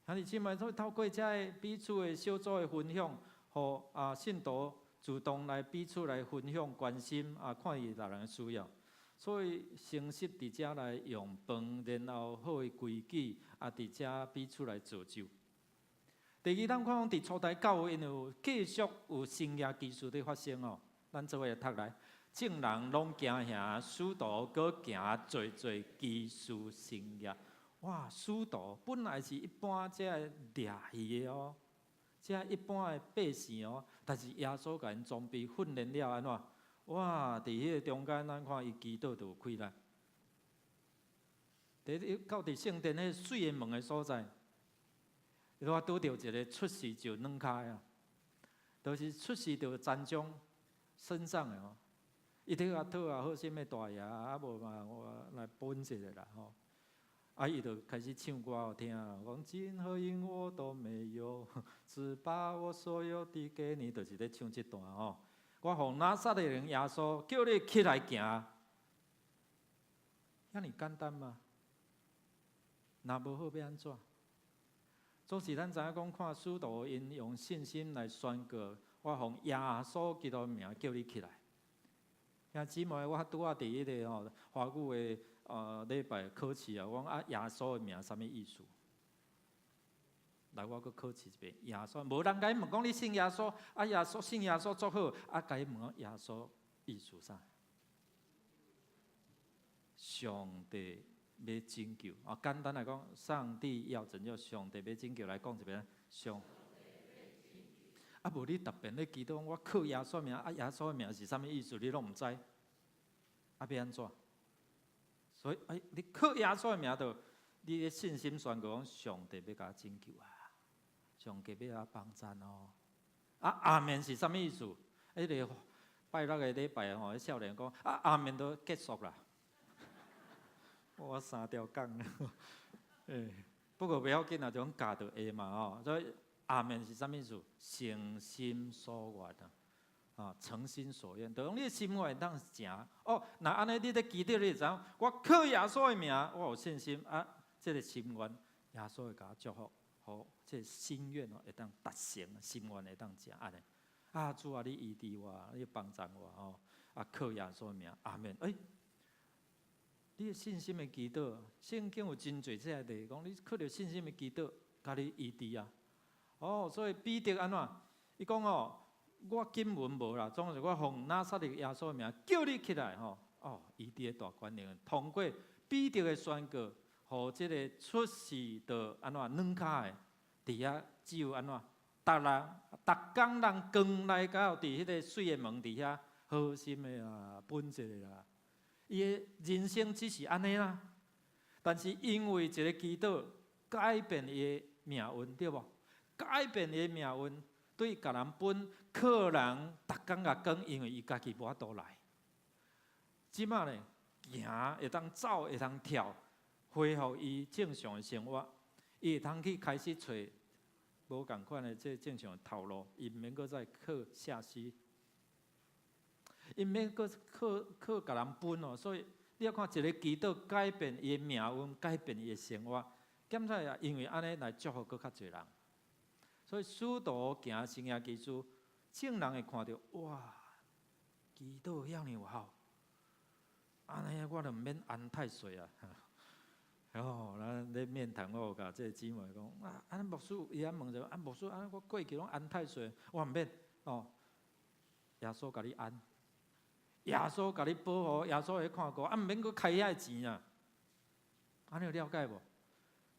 兄弟姊妹，所以透過這个彼此的小組的分享，予啊信徒主動來彼此來分享關心啊，看伊別人的需要。所以誠實佇遮來用飯，然後好的規矩啊，佇遮彼此來造就。第二，咱看講佇初代教會，𪜶有繼續有神蹟奇事佇發生哦。咱做伙來讀來，眾人攏驚嚇，使徒閣行濟濟奇事神蹟。哇！使徒本來是一般這个掠魚的哦，這一般的百姓哦，但是耶穌共𪜶裝備訓練了按怎？哇！佇彼个中間，咱看伊祈禱就有氣力。佇到佇聖殿彼个水的門的所在，我拄著一个出世就軟跤的，就是出世就殘障身障的吼。伊佇遐討啊好心的大爺，啊無嘛我來分一下啦吼。啊，伊就開始唱歌予聽，講金和銀我都沒有，只把我所有的給你，就是咧唱這段吼。我奉拿撒勒人耶穌叫你起來行，遐爾簡單嗎？若無好欲按怎？總是咱知影講，看使徒𪜶用信心來宣告，我奉耶穌基督名叫你起來。兄姊妹，我拄仔佇彼个吼華語的禮拜考試啊，我講啊耶穌的名啥物意思？來，我閣考試一遍。耶穌，無人共伊問講你信耶穌，啊耶穌信耶穌足好，啊共伊問講耶穌意思啥？上帝欲拯救啊！簡單來講，上帝要拯救，上帝欲拯救，來講一遍。上。啊，無你特別咧祈禱，我靠耶穌名，啊耶穌的名是啥物意思？你攏毋知，啊欲按怎？所以，欸，你靠耶穌的名，就你的信心宣告講，上帝欲共我拯救啊！上帝欲共我幫贊哦！啊，阿們是啥物意思？彼个拜六个禮拜吼，彼少年講啊，阿們都結束啦。我三條槓，欸，不過袂要緊啊，就講教就會嘛吼。所以阿們是啥物意思？誠心所願啊，啊，誠心所願，就講你的心願當成。哦，若按呢，你咧祈禱，你就知影，我靠耶穌的名，我有信心啊，這个心願，耶穌會共我祝福，予這个心願哦會當達成，心願會當成按呢。啊，主啊，你醫治我，你幫助我吼，啊，靠耶穌的名，阿們。欸，你的信心的祈禱，聖經有真濟這个例，講你靠著信心的祈禱，共你醫治啊。哦，所以彼得按怎？伊講哦，我金銀無啦，總是我奉拿撒勒耶穌的名叫你起來吼。哦，醫治的大權能，通過彼得的宣告，予這个出世就按怎軟跤的，佇遐只有按怎？逐人逐工人扛來到佇彼个水的門佇遐，好心的啊，分一下啦。伊的人生只是按呢啦，但是因為一个祈禱改變伊的命運，對無？改變伊的命運，對共人分，可能逐工共扛，因為伊家己無法度來。這擺呢，行會當走，會當跳，恢復伊正常的生活，伊會通去開始揣無仝款的這正常的頭路，伊毋免閣再靠下司，伊毋免閣靠靠共人分哦。所以你要看一个祈禱改變伊的命運，改變伊的生活，檢採也因為按呢來祝福閣較濟人。所以使徒行神蹟奇事，眾人會看著哇，祈禱遐爾有效，按呢我就毋免安太歲啊。哦，咱咧面談我有共這个姊妹講，啊，按呢牧師伊遐問著，啊牧師，按呢我過去攏安太歲，我毋免，哦，耶穌共你安，耶穌共你保護，耶穌會看顧，啊毋免閣開遐个錢啊，按呢有了解無？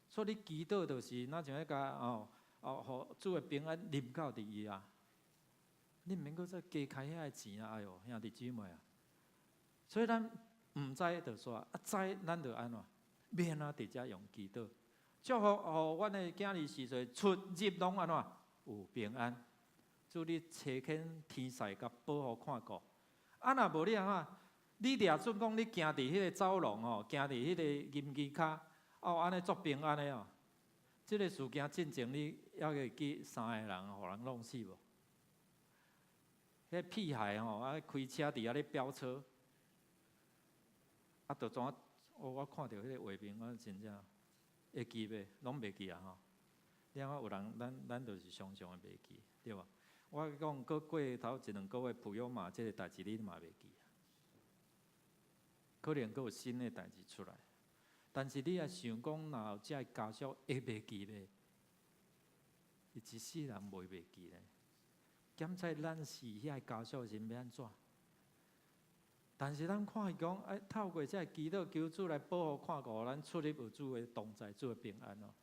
所以你祈禱就是，若像彼個哦，哦，予主的平安臨到佇伊啊，你毋免閣再加開遐个錢啊，哎喲，兄弟姊妹啊，所以咱毋知就煞，啊知咱就按怎？欲按怎佇遮用祈禱，祝福予阮的囝兒時歲出入攏按怎有平安。主你差遣天使共保護看顧。啊，若無你按怎？你掠準講你行佇彼个走廊吼，行佇彼個銀機跤，哦，按呢足平安的哦。這个事件進前你猶會記三个人予人弄死無？彼屁孩吼，啊開車佇遐咧飆車，啊，就怎？哦，我看著彼个畫面，我真正會記袂？攏袂記啊吼！你看有人，咱咱就是常常會袂記，對無？我講閣過頭一兩個月，普悠瑪這个代誌你嘛袂記啊？可能閣有新的代誌出來，但是你若想講，若有遮个家屬會袂記袂？伊一世人袂袂記咧。檢採咱是遐个家屬時欲按怎？但是咱看伊講，哎，透過這个祈禱，求主來保護看顧，咱出入有主的同在，主的平安哦。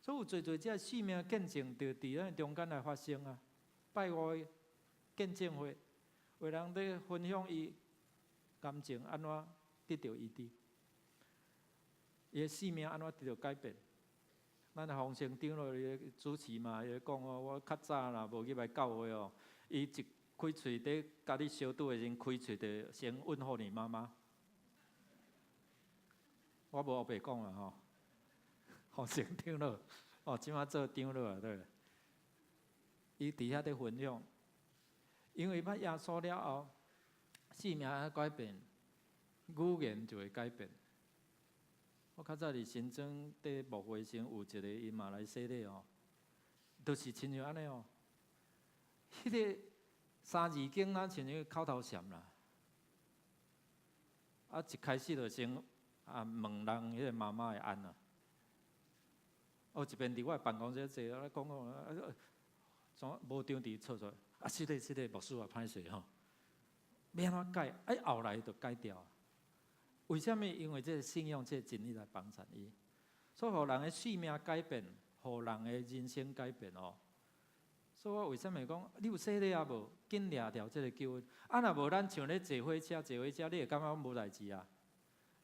所以有濟濟這个生命見證，就佇咱中間來發生啊。拜五的見證會，有人佇分享伊感情按怎得著醫治，伊的生命按怎得著改變。咱洪生長老伊主持嘛，伊講哦，我較早若無入來教會哦，伊一開喙佇共你相拄的時陣，開喙就先問候你媽媽。我無黑白講啦吼，洪生長老，哦，這馬做長老啊，對。伊佇遐佇分享，因為捌耶穌了後，生命改變，語言就會改變。我較早佇新莊佇牧會時，有一个伊嘛來洗禮哦，就是親像按呢哦，彼个三字經咱親像口頭禪啦，啊一開始就先啊問人彼个媽媽的安啊，哦一邊佇我的辦公室坐，咧講講啊，怎無張佇廁所，啊是咧是咧，牧師啊歹勢吼，欲按怎改？哎後來就改掉。為啥物？因為這个信仰，這个真理來幫助伊，所以予人的生命改變，予人的人生改變哦。所以我為啥物講，你有洗禮啊無？緊掠著這个救恩。啊，若無咱像咧坐火車，坐火車你會感覺無代誌啊？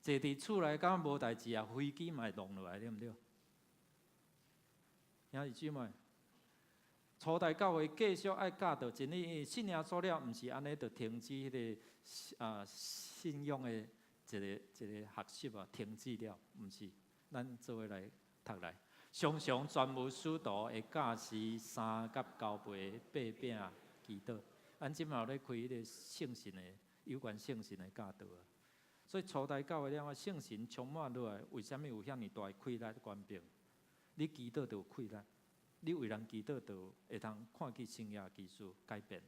坐佇厝內感覺無代誌啊？飛機嘛會挵落來，對毋對？兄弟姊妹，初代教會繼續愛教導真理，因為信耶穌了，毋是按呢就停止彼个啊信仰的一个一个學習啊，停止了，毋是，咱做伙來讀來。常常全部使徒會教示三佮交陪擘餅祈禱。咱這馬有咧開彼个聖神的有關聖神的教導啊。所以初代教會了後，聖神充滿落來，為啥物有遐爾大的氣力權柄？你祈禱就有氣力，你為人祈禱就會通看見神蹟奇事改變。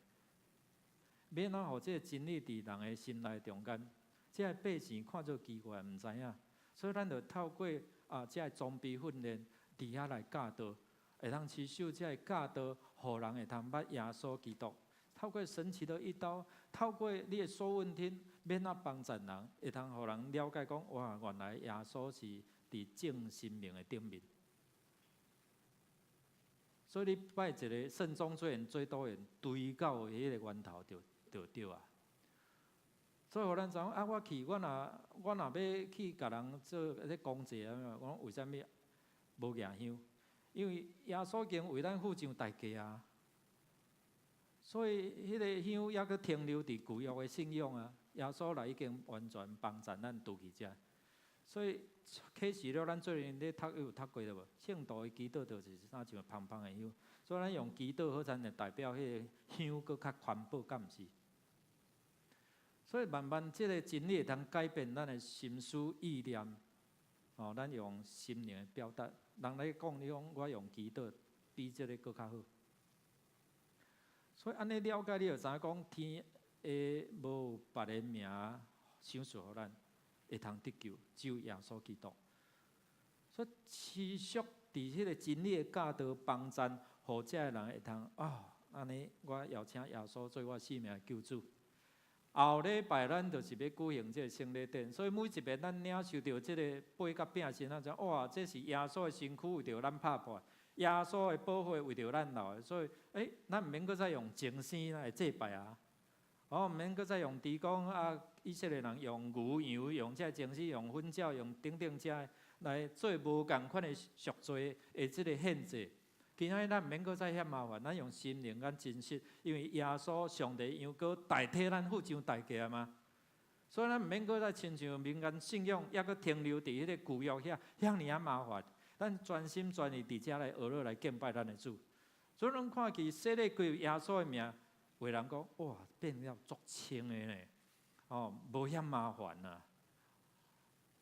欲按怎予這个真理佇人的心內中間？這个百姓看做奇怪，毋知影，所以咱就透過啊，這个裝備訓練，佇遐來教導，會通持守這个教導，予人會通捌耶穌基督。透過神奇的一刀，透過你的所問天，欲按怎幫助人，會通予人了解講，哇，原來耶穌是佇眾神明的頂面。所以你拜一个聖宗罪人、追禱員，追到彼个源頭就就對啊。所以予咱知影啊，我去，我若我若欲去共人做咧講解啊，我講為啥物無舉香？因為耶穌已經為咱付上代價啊。所以彼个香猶閣停留佇舊約的信仰啊。耶穌來已經完全幫助咱除去這。所以啟示錄咱最近咧讀有讀過著無？聖徒的祈禱就是若像芳芳的香，所以咱用祈禱好親像代表彼个香閣較環保，敢毋是？所以慢慢這个真理會通改變咱的心思意念，哦，咱用心靈的表達。人來講，你講我用祈禱比這个閣較好。所以按呢了解，你就知影講天下無別个名賞賜予咱會通得救，只有耶穌基督。所以持續佇彼个真理的教導幫贊，予遮的人會通啊，按呢我邀請耶穌做我生命的救主。後禮拜咱就是欲舉行這个聖禮典，所以每一遍咱領受著這个杯佮餅時，咱就哇，這是耶穌的身軀為著咱拍破，耶穌的寶血為著咱流的，所以，咱毋免閣再用精牲來祭拜啊，哦，毋免閣再用豬公啊，以色列人用牛羊、用這精牲、用糞鳥、用等等這來做無仝款的贖罪的這个獻祭。今仔日咱毋免閣再遐麻煩，咱用心靈佮真實，因為耶穌上帝羊羔代替咱付上代價嘛，所以咱毋免閣再親像民間信仰，猶閣停留佇彼个舊約遐，遐爾仔麻煩。咱專心專意佇遮來學落來敬拜咱的主。所以咱看見洗禮歸入耶穌的名，有人講哇變了足清的呢，哦，無遐麻煩啊。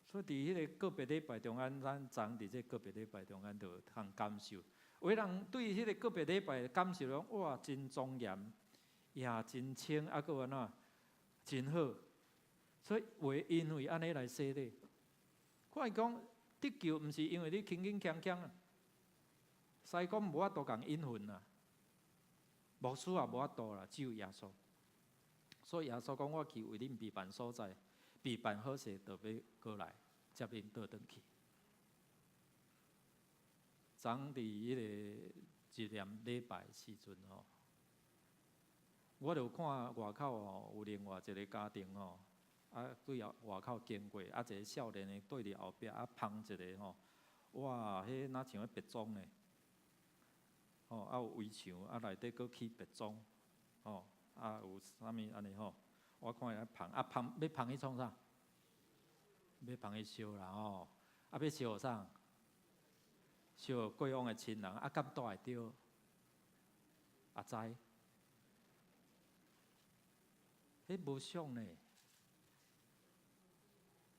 所以佇彼个個別禮拜中間，咱昨佇這個別禮拜中間就通感受。有人對彼个個別禮拜感受講，哇，真莊嚴，也真清，啊，閣按怎，真好。所以會因為按呢來洗禮。看伊講得救毋是因為你輕輕鏘鏘啊，師公無法度共引訓啊，牧師也無法度啦，只有耶穌。所以耶穌講，我去為恁備辦所在，備辦好勢，就欲閣來接恁倒轉去。昨佇彼个一念禮拜時陣吼，我就看外口吼有另外一个家庭吼，啊對後外口經過，啊一个少年的對佇後壁啊捧一个吼，哇，彼若像彼別莊呢，吼啊有圍牆，啊內底閣起別莊，吼啊有啥物按呢吼，我看伊捧啊捧欲捧去創啥？欲捧去燒啦吼，啊欲燒予啥？燒予過往的親人，啊敢帶會著？阿知？彼無相呢。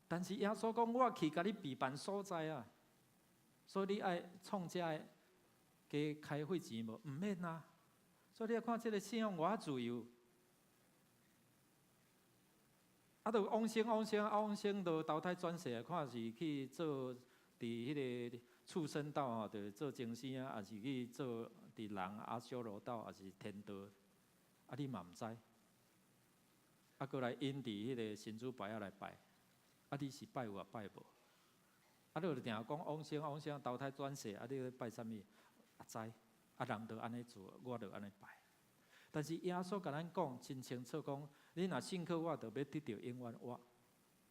但是耶穌講，我去共你備辦所在啊，所以你愛創這个加開費錢無？毋免啊。所以你看這个信仰偌自由。啊，就往生往生往生，就投胎轉世，看是去做佇彼个畜生道吼，就做精牲啊，抑是去做佇人阿修羅道，抑是天道，啊，你嘛毋知。啊，閣來引佇彼个神主牌仔來拜，啊，你是拜有抑拜無？啊，你就定定講往生往生投胎轉世，啊，你咧拜啥物？啊知，啊人就按呢做，我就按呢拜。但是耶穌共咱講真清楚，講你若信靠我，就欲得著永遠活。啊，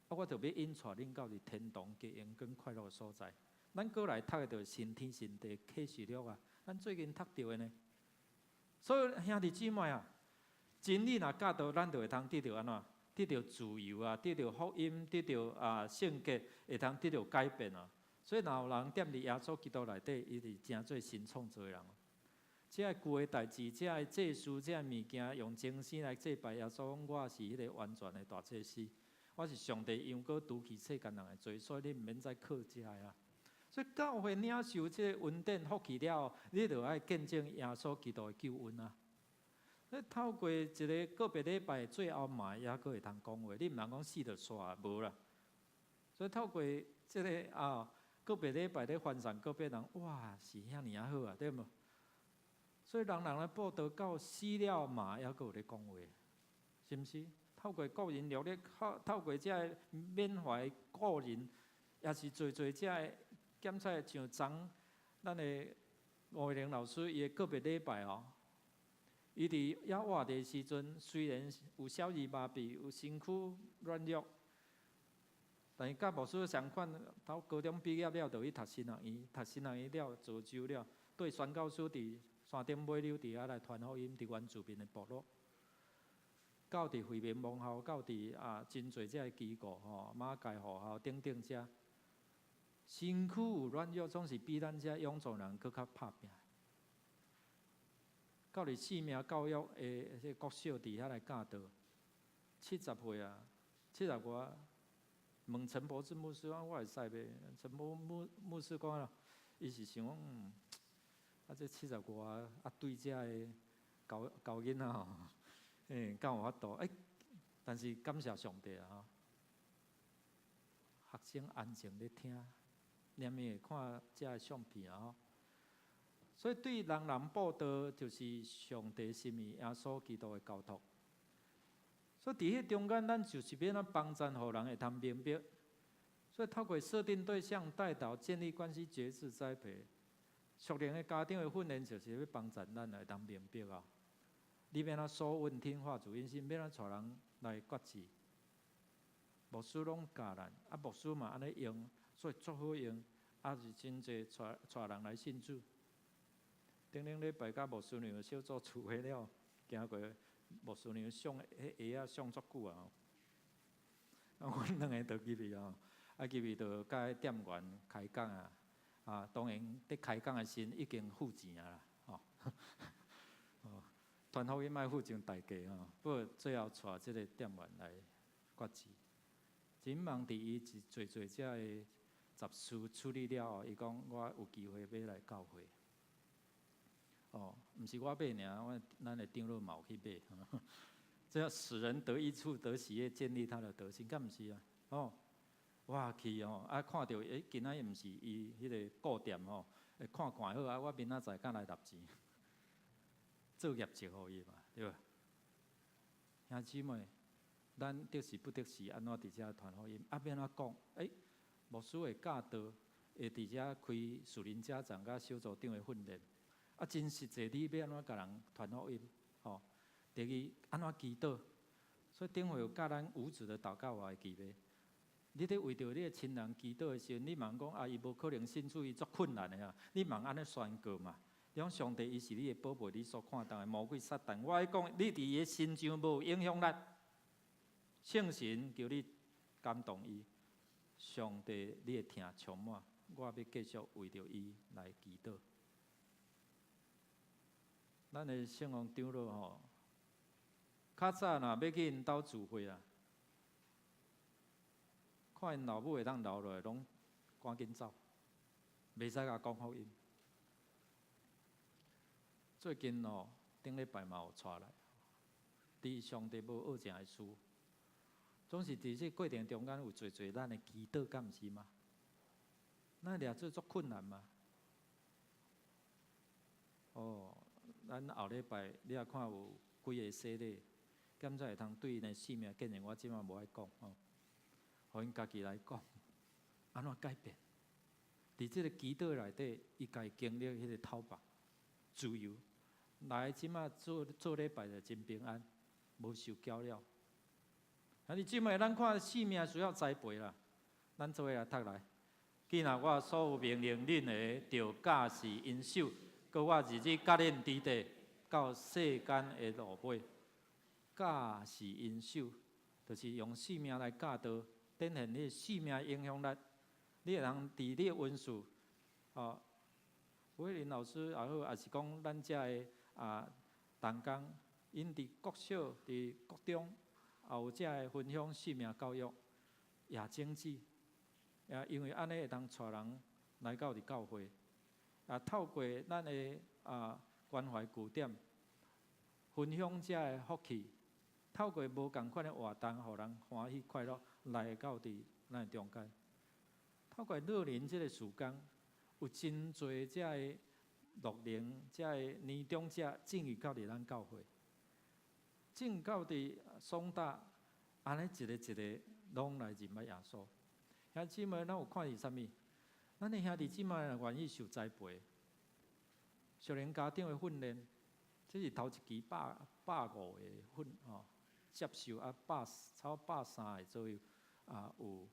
我就欲引帶恁到佇天堂家榮跟快樂的所在。咱閣來讀的就是新天新地啟示錄啊，咱最近讀著的呢。所以兄弟姊妹啊，真理若教導，咱就會通得著按怎？得著自由啊，得著福音，得著啊聖潔，會通得著改變啊。所以若有人踮佇耶穌基督內底，伊是成做新創造的人。這个舊的代誌，這个祭司，這个物件，用精牲來祭拜耶穌，我是彼个完全的大祭司，我是上帝羊羔除去世間人的罪，所以你毋免再靠這个啊。所以教會領受這个恩典福氣了後，你就愛見證耶穌基督的救恩啊。你透過一个個別禮拜最後嘛，猶閣會通講話，你毋通講死就煞無啦。所以透過這个啊個別禮拜咧傳送個別人，哇，是遐爾仔好啊，對無？所以人人咧報道到死了嘛，猶閣有咧講話，是毋是？透過個人努力，透過這个緬懷個人，也是濟濟這个檢測，像昨咱的吳慧玲老師伊的個別禮拜哦，伊佇猶活的時陣，雖然有小兒麻痹，有身軀軟弱，但是佮牧師相款，頭高中畢業了，就去讀神學院，讀神學院了，造就了，對宣教師佇山頂尾溜佇遐來傳福音，佇原住民的部落，到佇惠民盲校，到佇啊真濟這个機構吼，馬偕護校等等遮。身軀有軟弱，總是比咱遮勇壯人閣較拍拚。到佇生命教育的這個國小佇遐來教導，70歲啊，七十外，問陳博士牧師講我會使袂？陳博牧師講啊，伊是想講，啊這七十外啊對遮的教教囡仔吼，欸，敢有法度？欸，但是感謝上帝啊！吼，學生安靜咧聽，連會看遮的相片啊！吼，所以對人人布道，就是上帝心意，耶穌基督的交託。所以佇彼中間，咱就是欲按怎幫贊，予人會通明白。所以透過設定對象、帶導、建立關係、決志栽培，屬靈的家長的訓練，就是欲幫贊咱來通明白啊！你欲按怎所問聽話主音信，欲按怎帶人來決志？牧師攏教咱，啊牧師嘛按呢用，所以足好用，啊是真濟帶帶人來信主。頂頂禮拜佮牧師娘小組聚會了，行過牧師娘相彼鞋仔相足久啊！啊，阮兩個就入去哦，啊入去就佮彼店員開講啊，啊當然佇開講的時陣已經付錢啊啦，吼，哦，傳福音愛付上代價吼，不過最後帶這個店員來決志，真望佇伊一濟濟遮的雜事處理了後，伊講我有機會欲來教會。哦，毋是我買爾，我咱的長老嘛有去買。這要使人得益處、得喜悅，建立他的德性，敢毋是啊？哦，我去哦，啊看著欸，今仔日毋是伊彼个顧店吼，看看好啊，我明仔載敢來納錢，做業績予伊嘛，對無？兄姊妹，咱得時不得時，按怎佇遮傳福音？啊，欲按怎講？欸，牧師會教導，會佇遮開屬靈家長佮小組長的訓練。啊，真實際，你欲按怎共人傳福音？吼，第二，按怎祈禱？所以頂回有教咱五指的禱告會記袂？你佇為著你的親人祈禱的時陣，你嘛講啊，伊無可能信主，伊足困難的啊，你嘛按呢宣告嘛？你講上帝伊是你的寶貝，你所看重的魔鬼撒旦，我愛講，你佇伊的身上無影響力。聖神求你感動伊，上帝你的疼充滿，我欲繼續為著伊來祈禱。咱的聖王長老吼，較早若欲去𪜶兜聚會啊，看𪜶老母會當留落來，攏趕緊走，袂使共講福音。最近吼，頂禮拜嘛有帶來，佇上帝無惡成的事，總是佇這過程中間有濟濟咱的祈禱，敢毋是嗎？咱掠做足困難嗎？哦。咱後禮拜你若看有幾个洗禮，敢才會通對𪜶的性命見證，我這擺無愛講吼，予𪜶家己來講，按怎改變？佇這个祈禱內底，伊家己經歷彼個透放、自由，來這擺做做禮拜就真平安，無受攪擾。啊，你這擺咱看性命需要栽培啦，咱做伙來讀來。既若我所有命令恁的，就教示𪜶守。閣我日日佮恁佇地，到世間的落尾，教示𪜶守，就是用性命來教導，展現你的性命影響力。你會通佇你的溫室，哦，吳慧玲老師也好，抑是講咱遮的啊同工，𪜶佇國小、佇國中，也有遮的分享性命教育，也種子，也因為按呢會通帶人來到佇教會。啊，透過咱的啊關懷據點，分享遮的福氣，透過無仝款的活動，予人歡喜快樂來到佇咱的中間。透過樂齡這个事工，有真濟遮的樂齡、遮的年長者進入到佇咱教會，進到佇松大，按呢一个一个攏來認捌耶穌。兄姊妹，咱有看見啥物？咱的兄弟姊妹若願意受栽培，屬靈家長的訓練，這是頭一期150個訓吼，接受啊百超130個左右啊有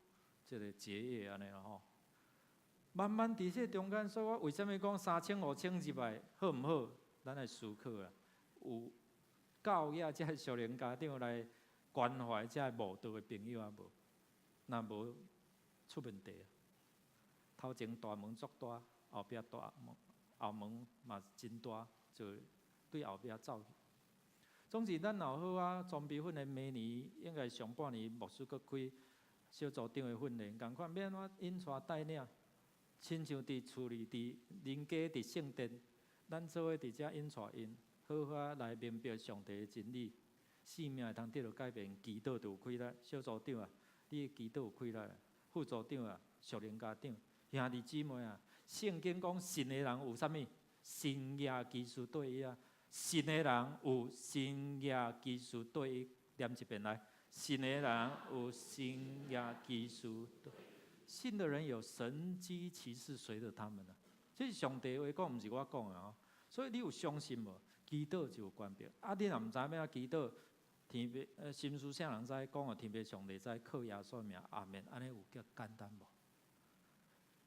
這个結業按呢啦吼。慢慢佇這中間，所以我為啥物講3000 5000入來好毋好？咱來思考啦。有夠額這屬靈家長來關懷這慕道的朋友啊無？若無出問題。頭前大門足大，後壁大門後門嘛真大，就對後壁走去。總之，咱若好啊，裝備訓練，明年應該上半年牧師閣開小組長的訓練，仝款欲按怎引帶帶領，親像佇厝裡佇人家佇聖殿，咱做伙佇遮引帶𪜶，好好啊來明白上帝的真理，生命會通得著改變，祈禱就有氣力。小組長啊，你的祈禱有氣力；副組長啊，屬靈家長，兄弟姊妹啊，聖經講信的人有啥物？神蹟奇事綴伊啊！信的人有神蹟奇事綴伊，念一遍來。信的人有神蹟奇事綴，信的人有神蹟奇事隨著他們啊！這是上帝話講，毋是我講的哦。所以你有相信無？祈禱就有關係。啊，你若毋知欲按怎祈禱，天父心事啥人知？講予天父上帝知，靠耶穌名，阿門。按呢有較簡單無？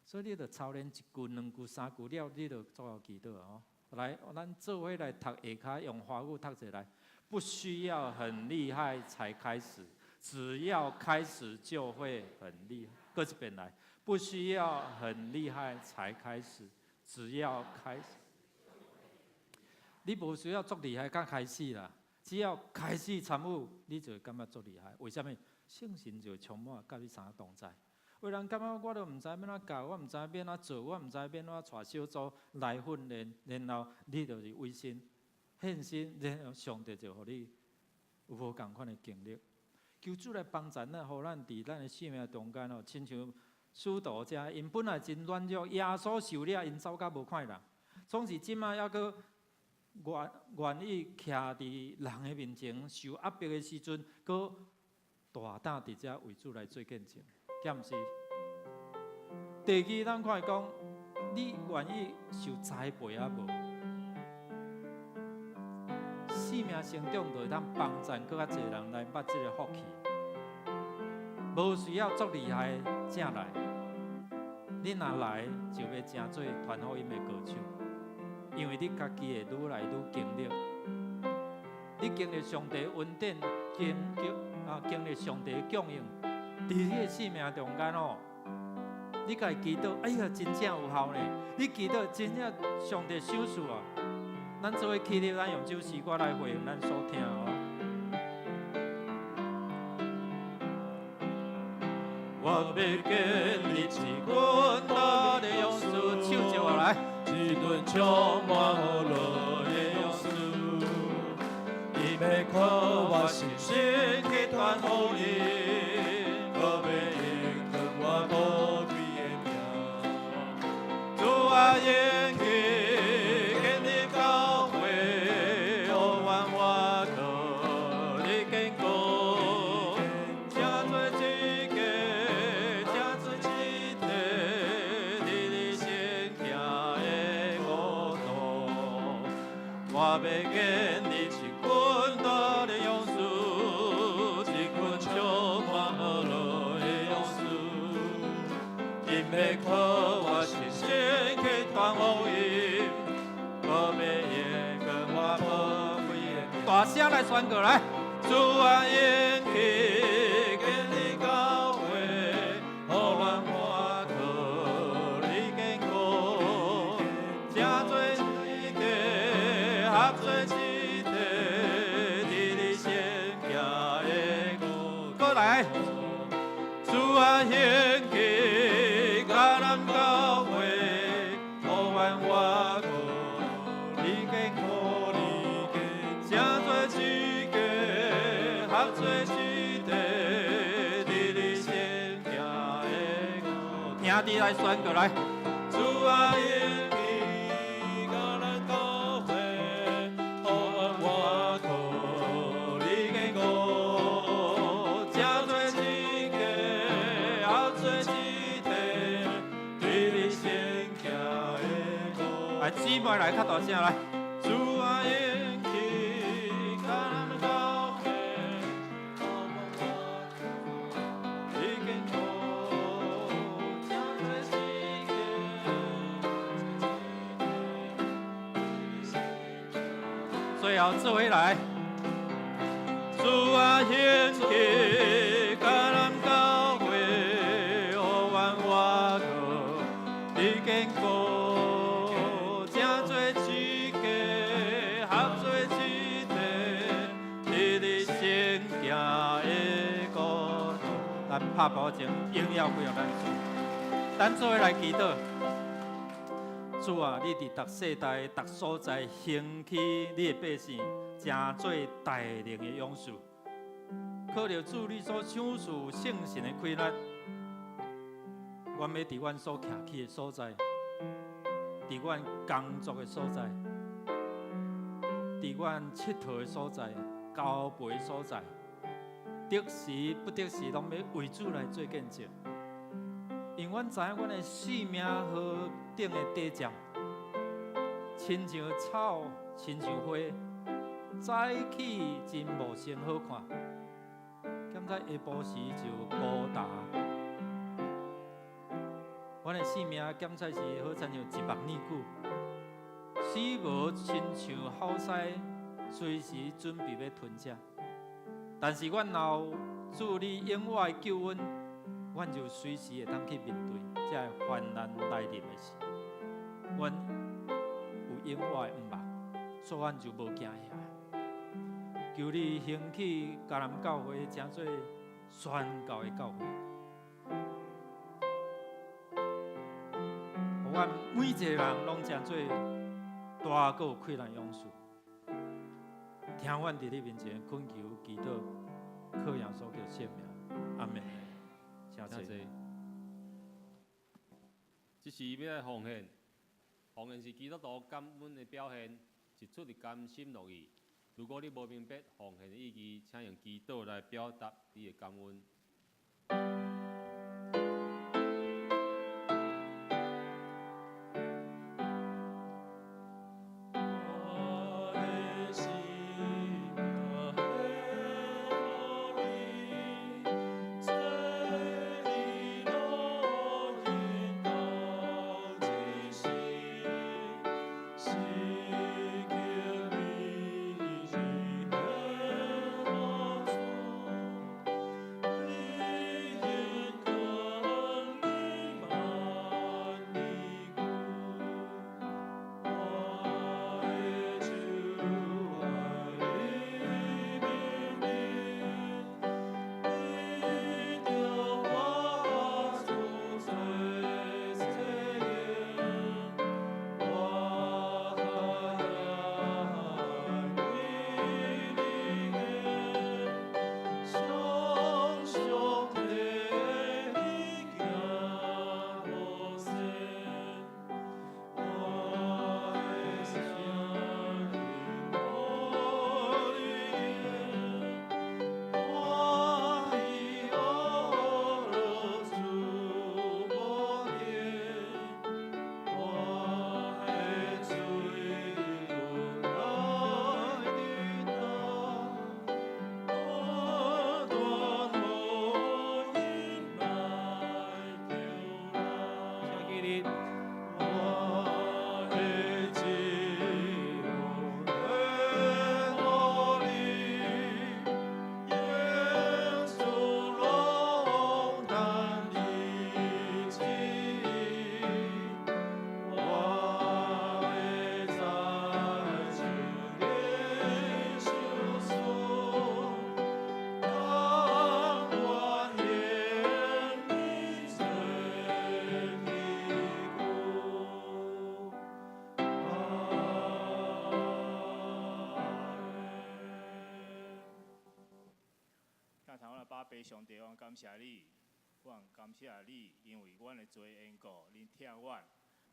所以你著操練一句、兩句、三句了，你就做好祈禱哦。來，咱做伙來讀下跤，用華語讀者來，不需要很厲害才開始，只要開始就會很厲害。閣一遍來，不需要很厲害才開始，只要開始。你無需要足厲害才開始啦，只要開始參與，你就會感覺足厲害。為啥物？聖神就會充滿，佮你相同在。有人感覺我都毋知欲按怎教，我毋知欲按怎做，我毋知欲按怎帶小組來訓練，然後你就是委身獻身，然後上帝就予你有無仝款的經歷。求主來幫助咱，予咱佇咱的生命中間哦，親像使徒遮，𪜶本來真軟弱，耶穌受了，𪜶走甲無看人。總是這馬猶閣願願意徛佇人的面前受壓迫的時陣，閣大膽佇遮為主來做見證，敢毋是？第二，咱看伊講，你願意受栽培抑無？生命成長就會當幫贊閣較濟人來捌這个福氣，無需要足厲害才來，你若來就欲成做傳福音的高手，因為你家己會愈來愈經歷，你經歷上帝恩典，經歷啊經歷上帝的供應，佇你的生命中間哦，你家己祈禱，哎呀，真正有效呢！你祈禱真正上帝賞賜啊！咱做伙起立，咱用這首詩歌來回應咱所聽哦。我欲建立一群大的勇士，手招落來，一群充滿樂的勇士，伊欲靠我信心去傳福音，閣欲應允我寶貴的名。主啊，應許建立教會，予阮活靠你堅固，成做一家，成做一體，佇你先行的國度。我欲建立一群大的勇士，一群充滿樂的勇士，𪜶欲靠我信心去傳福音，閣欲應允我寶貴的名。大聲來宣告來，主啊，應許建立教會，予阮活靠你堅固，成做一家，合做一體，佇你先行的國過來，主啊，興起迦南教會，予阮活靠你堅固，成做一家，合做一體，佇你先行的國。兄弟來宣告來，主啊，應許迦南教會，予阮活靠你堅固，成做一家，合做一體，佇你先行的國。來姊妹來較大聲來，主啊，應許迦南教會，予阮活靠你堅固，成做一家，最後做伙來，主啊，興起迦南教會，予阮活靠拍保證，榮耀歸予咱主。咱做伙來祈禱，主啊，你佇逐世代、逐所在興起你的百姓，成做大能的勇士。靠著主你所賞賜聖神的氣力，阮欲佇阮所徛起的所在，佇阮工作的所在，佇阮𨑨迌的所在、交陪的所在，得時不得時，攏欲為主來做見證。因為阮知影阮的性命何等的短暫，親像草，親像花，早起真無甚好看，敢知下晡時就枯焦。阮的性命敢知是好親像一目爾久，死無親像吼獅，隨時準備欲吞食。但是阮若有主你永遠的救恩，阮就隨時會當去面對這个患難來臨的時。阮有永遠的盼望，所以阮就無驚嚇。求你興起迦南教會，成做宣教的教會，予阮每一個人攏成做大閣有氣力勇士。聽阮佇你面前懇求祈禱，靠耶穌基督聖名，阿門。請坐。這時欲來奉獻，奉獻是基督徒感恩的表現，是出自甘心樂意。如果你無明白奉獻的意義，請用祈禱來表達你的感恩。我的生命献予你，做你路引到这世，时刻铭记献予主，你愿你万年久。我的主爱你命令，你著我主做祭献，我为你献，常常替你行路线。我的声音予你，欢喜乐主无限，我的水来滴答，不断予𪜶來求請起立。我的自由献予你，耶穌攏擔你旨意，我會在主的相屬，甘願獻你做天父。阿門。敬堂阮阿爸父上帝，阮感謝你，阮感謝你，因為阮的罪緣故，你疼阮，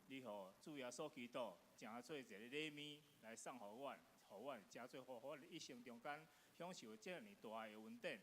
你予主耶穌基督成做一个禮物來送予阮，予阮成做予阮一生中間享受這爾大的恩典。